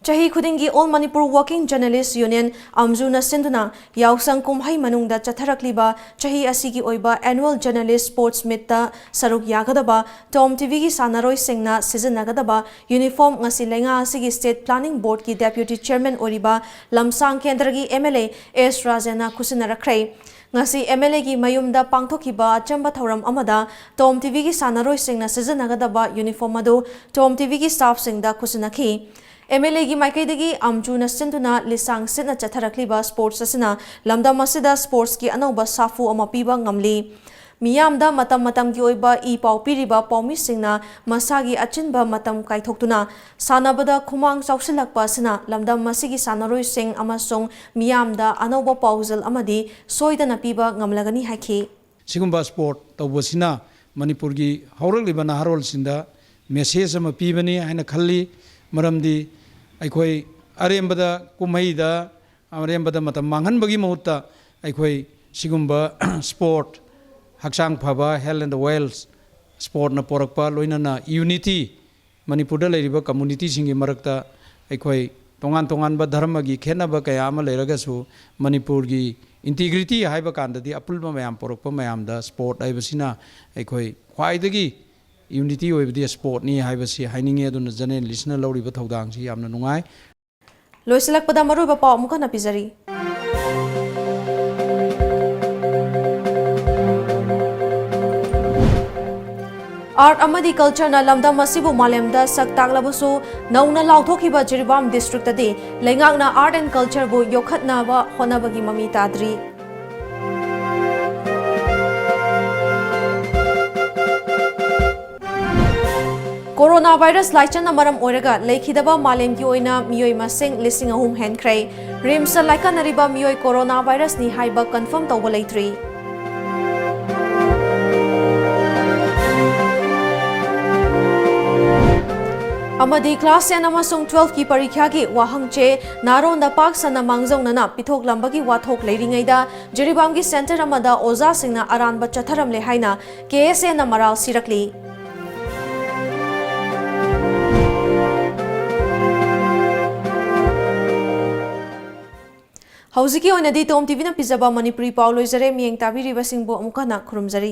ꯆꯍꯤ ꯈꯨꯗꯤꯡꯒꯤ All Manipur Working Journalist Union, ꯑꯝꯖꯨꯅ ꯁꯤꯟꯗꯨꯅ ꯌꯥꯎꯁꯪ ꯀꯨꯝꯍꯩ ꯃꯅꯨꯡꯗ ꯆꯠꯊꯔꯛꯂꯤꯕ ꯆꯍꯤ ꯑꯁꯤꯒꯤ ꯑꯣꯏꯕ Annual Journalist Sports Meetꯇ ꯁꯔꯨꯛ ꯌꯥꯒꯗꯕ ꯇꯣꯝ ꯇꯤꯚꯤꯒꯤ ꯁꯥꯟꯅꯔꯣꯏꯁꯤꯡꯅ ꯁꯤꯖꯤꯟꯅꯒꯗꯕ uniform ꯉꯁꯤ ꯂꯩꯉꯥꯛ ꯑꯁꯤꯒꯤ State Planning Boardꯀꯤ Deputy Chairman ꯑꯣꯏꯔꯤꯕ ꯂꯝꯁꯥꯡ ꯀꯦꯟꯗ꯭ꯔꯒꯤ MLA ꯑꯦꯁ ꯔꯥꯖꯦꯟꯅ ꯈꯨꯠꯁꯤꯟꯅꯔꯛꯈ꯭ꯔꯦ꯫ ꯉꯁꯤ MLAꯒꯤ ꯃꯌꯨꯝꯗ ꯄꯥꯡꯊꯣꯛꯈꯤꯕ ꯑꯆꯝꯕ ꯊꯧꯔꯝ ꯑꯃꯗ ꯇꯣꯝ ꯇꯤꯚꯤꯒꯤ ꯁꯥꯟꯅꯔꯣꯏꯁꯤꯡꯅ ꯁꯤꯖꯤꯟꯅꯒꯗꯕ uniform ꯑꯗꯨ ꯇꯣꯝ ꯇꯤꯚꯤꯒꯤ staffꯁꯤꯡꯗ ꯈꯨꯠꯁꯤꯟꯅꯈꯤ꯫ MLAꯒꯤ ꯃꯥꯏꯀꯩꯗꯒꯤ ꯑꯝꯖꯨꯅ ꯁꯤꯟꯗꯨꯅ ꯂꯤꯁꯥꯡ ꯁꯤꯠꯅ ꯆꯠꯊꯔꯛꯂꯤꯕ sports ꯑꯁꯤꯅ ꯂꯝꯗꯝ ꯑꯁꯤꯗ sportsꯀꯤ ꯑꯅꯧꯕ ꯁꯥꯐꯨ ꯑꯃ ꯄꯤꯕ ꯉꯝꯂꯤ꯫ ꯃꯤꯌꯥꯝꯗ ꯃꯇꯝ ꯃꯇꯝꯒꯤ ꯑꯣꯏꯕ ꯏ ꯄꯥꯎ ꯄꯤꯔꯤꯕ ꯄꯥꯎꯃꯤꯁꯤꯡꯅ ꯃꯁꯥꯒꯤ ꯑꯆꯤꯟꯕ ꯃꯇꯝ ꯀꯥꯏꯊꯣꯛꯇꯨꯅ ꯁꯥꯟꯅꯕꯗ ꯈꯨꯃꯥꯡ ꯆꯥꯎꯁꯤꯜꯂꯛꯄ ꯑꯁꯤꯅ ꯂꯝꯗꯝ ꯑꯁꯤꯒꯤ ꯁꯥꯟꯅꯔꯣꯏꯁꯤꯡ ꯑꯃꯁꯨꯡ ꯃꯤꯌꯥꯝꯗ ꯑꯅꯧꯕ ꯄꯥꯎꯖꯦꯜ ꯑꯃꯗꯤ ꯁꯣꯏꯗꯅ ꯄꯤꯕ ꯉꯝꯂꯒꯅꯤ ꯍꯥꯏꯈꯤ꯫ ꯁꯤꯒꯨꯝꯕ sport ꯇꯧꯕꯁꯤꯅ ꯃꯅꯤꯄꯨꯔꯒꯤ ꯍꯧꯔꯛꯂꯤꯕ ꯅꯍꯥꯔꯣꯜꯁꯤꯡꯗ message ꯑꯃ ꯄꯤꯕꯅꯤ ꯍꯥꯏꯅ ꯈꯜꯂꯤ꯫ ꯃꯔꯝꯗꯤ ꯑꯩꯈꯣꯏ ꯑꯔꯦꯝꯕꯗ ꯀꯨꯝꯍꯩꯗ ꯑꯔꯦꯝꯕꯗ ꯃꯇꯝ ꯃꯥꯡꯍꯟꯕꯒꯤ ꯃꯍꯨꯠꯇ ꯑꯩꯈꯣꯏ ꯁꯤꯒꯨꯝꯕ sport, ꯍꯛꯆꯥꯡ ꯐꯕ, health and wealth, sportꯅ ꯄꯣꯔꯛꯄ, ꯂꯣꯏꯅꯅ unity, ꯃꯅꯤꯄꯨꯔꯗ ꯂꯩꯔꯤꯕ communityꯁꯤꯡꯒꯤ ꯃꯔꯛꯇ ꯑꯩꯈꯣꯏ ꯇꯣꯉꯥꯟ ꯇꯣꯉꯥꯟꯕ ꯙꯔꯃꯒꯤ ꯈꯦꯠꯅꯕ ꯀꯌꯥ ꯑꯃ ꯂꯩꯔꯒꯁꯨ ꯃꯅꯤꯄꯨꯔꯒꯤ integrity ꯍꯥꯏꯕ ꯀꯥꯟꯗꯗꯤ ꯑꯄꯨꯟꯕ ꯃꯌꯥꯝ ꯄꯣꯔꯛꯄ ꯃꯌꯥꯝꯗ sport ꯍꯥꯏꯕꯁꯤꯅ ꯑꯩꯈꯣꯏ ꯈ꯭ꯋꯥꯏꯗꯒꯤ unity ꯑꯣꯏꯕꯗꯤ sportꯅꯤ ꯍꯥꯏꯕꯁꯤ ꯍꯥꯏꯅꯤꯡꯉꯤ꯫ ꯑꯗꯨꯅ journalistꯅ ꯂꯧꯔꯤꯕ ꯊꯧꯗꯥꯡꯁꯤ ꯌꯥꯝꯅ ꯅꯨꯡꯉꯥꯏ꯫ ꯂꯣꯏꯁꯤꯜꯂꯛꯄꯗ ꯃꯔꯨꯑꯣꯏꯕ ꯄꯥꯎ ꯑꯃꯨꯛ ꯍꯟꯅ ꯄꯤꯖꯔꯤ꯫ Art ꯑꯃꯗꯤ cultureꯅ ꯂꯝꯗꯝ ꯑꯁꯤꯕꯨ ꯃꯥꯂꯦꯝꯗ ꯁꯛ ꯇꯥꯛꯂꯕꯁꯨ, ꯅꯧꯅ ꯂꯥꯎꯊꯣꯛꯈꯤꯕ ꯖꯤꯔꯤꯕꯥꯝ districtꯇꯗꯤ ꯂꯩꯉꯥꯛꯅ art and cultureꯕꯨ ꯌꯣꯛꯈꯠꯅꯕ ꯍꯣꯠꯅꯕꯒꯤ ꯃꯃꯤ ꯇꯥꯗ꯭ꯔꯤ꯫ Corona virus ꯂꯥꯏꯆꯠꯅ ꯃꯔꯝ ꯑꯣꯏꯔꯒ ꯂꯩꯈꯤꯗꯕ ꯃꯥꯂꯦꯝꯒꯤ ꯑꯣꯏꯅ ꯃꯤꯑꯣꯏ ꯃꯁꯤꯡ ꯂꯤꯁꯤꯡ ꯑꯍꯨꯝ ꯍꯦꯟꯈ꯭ꯔꯦ꯫ RIMSꯇ ꯂꯥꯏꯀꯠꯅꯔꯤꯕ ꯃꯤꯑꯣꯏ corona virusꯅꯤ ꯍꯥꯏꯕ confirm ꯇꯧꯕ ꯂꯩꯇ꯭ꯔꯤ꯫ ꯑꯃꯗꯤ class ten ꯑꯃꯁꯨꯡ twelveꯀꯤ ꯄꯔꯤꯈ꯭ꯌꯥꯒꯤ ꯋꯥꯍꯪ ꯆꯦ ꯅꯥꯔꯣꯟꯗ ꯄꯥꯛ ꯁꯟꯅ ꯃꯥꯡꯖꯧꯅꯅ ꯄꯤꯊꯣꯛꯂꯝꯕꯒꯤ ꯋꯥꯊꯣꯛ ꯂꯩꯔꯤꯉꯩꯗ ꯖꯤꯔꯤꯕꯥꯝꯒꯤ centre ꯑꯃꯗ ꯑꯣꯖꯥꯁꯤꯡꯅ ꯑꯔꯥꯟꯕ ꯆꯠꯊꯔꯝꯂꯦ ꯍꯥꯏꯅ KSAꯅ ꯃꯔꯥꯜ ꯁꯤꯔꯛꯂꯤ꯫ ꯍꯧꯖꯤꯛꯀꯤ ꯑꯣꯏꯅꯗꯤ ꯇꯣꯝ TVꯅ ꯄꯤꯖꯕ ꯃꯅꯤꯄꯨꯔꯤ ꯄꯥꯎ ꯂꯣꯏꯖꯔꯦ꯫ ꯃꯤꯠꯌꯦꯡ ꯇꯥꯕꯤꯔꯤꯕꯁꯤꯡꯕꯨ ꯑꯃꯨꯛ ꯍꯟꯅ ꯈꯨꯔꯨꯝꯖꯔꯤ꯫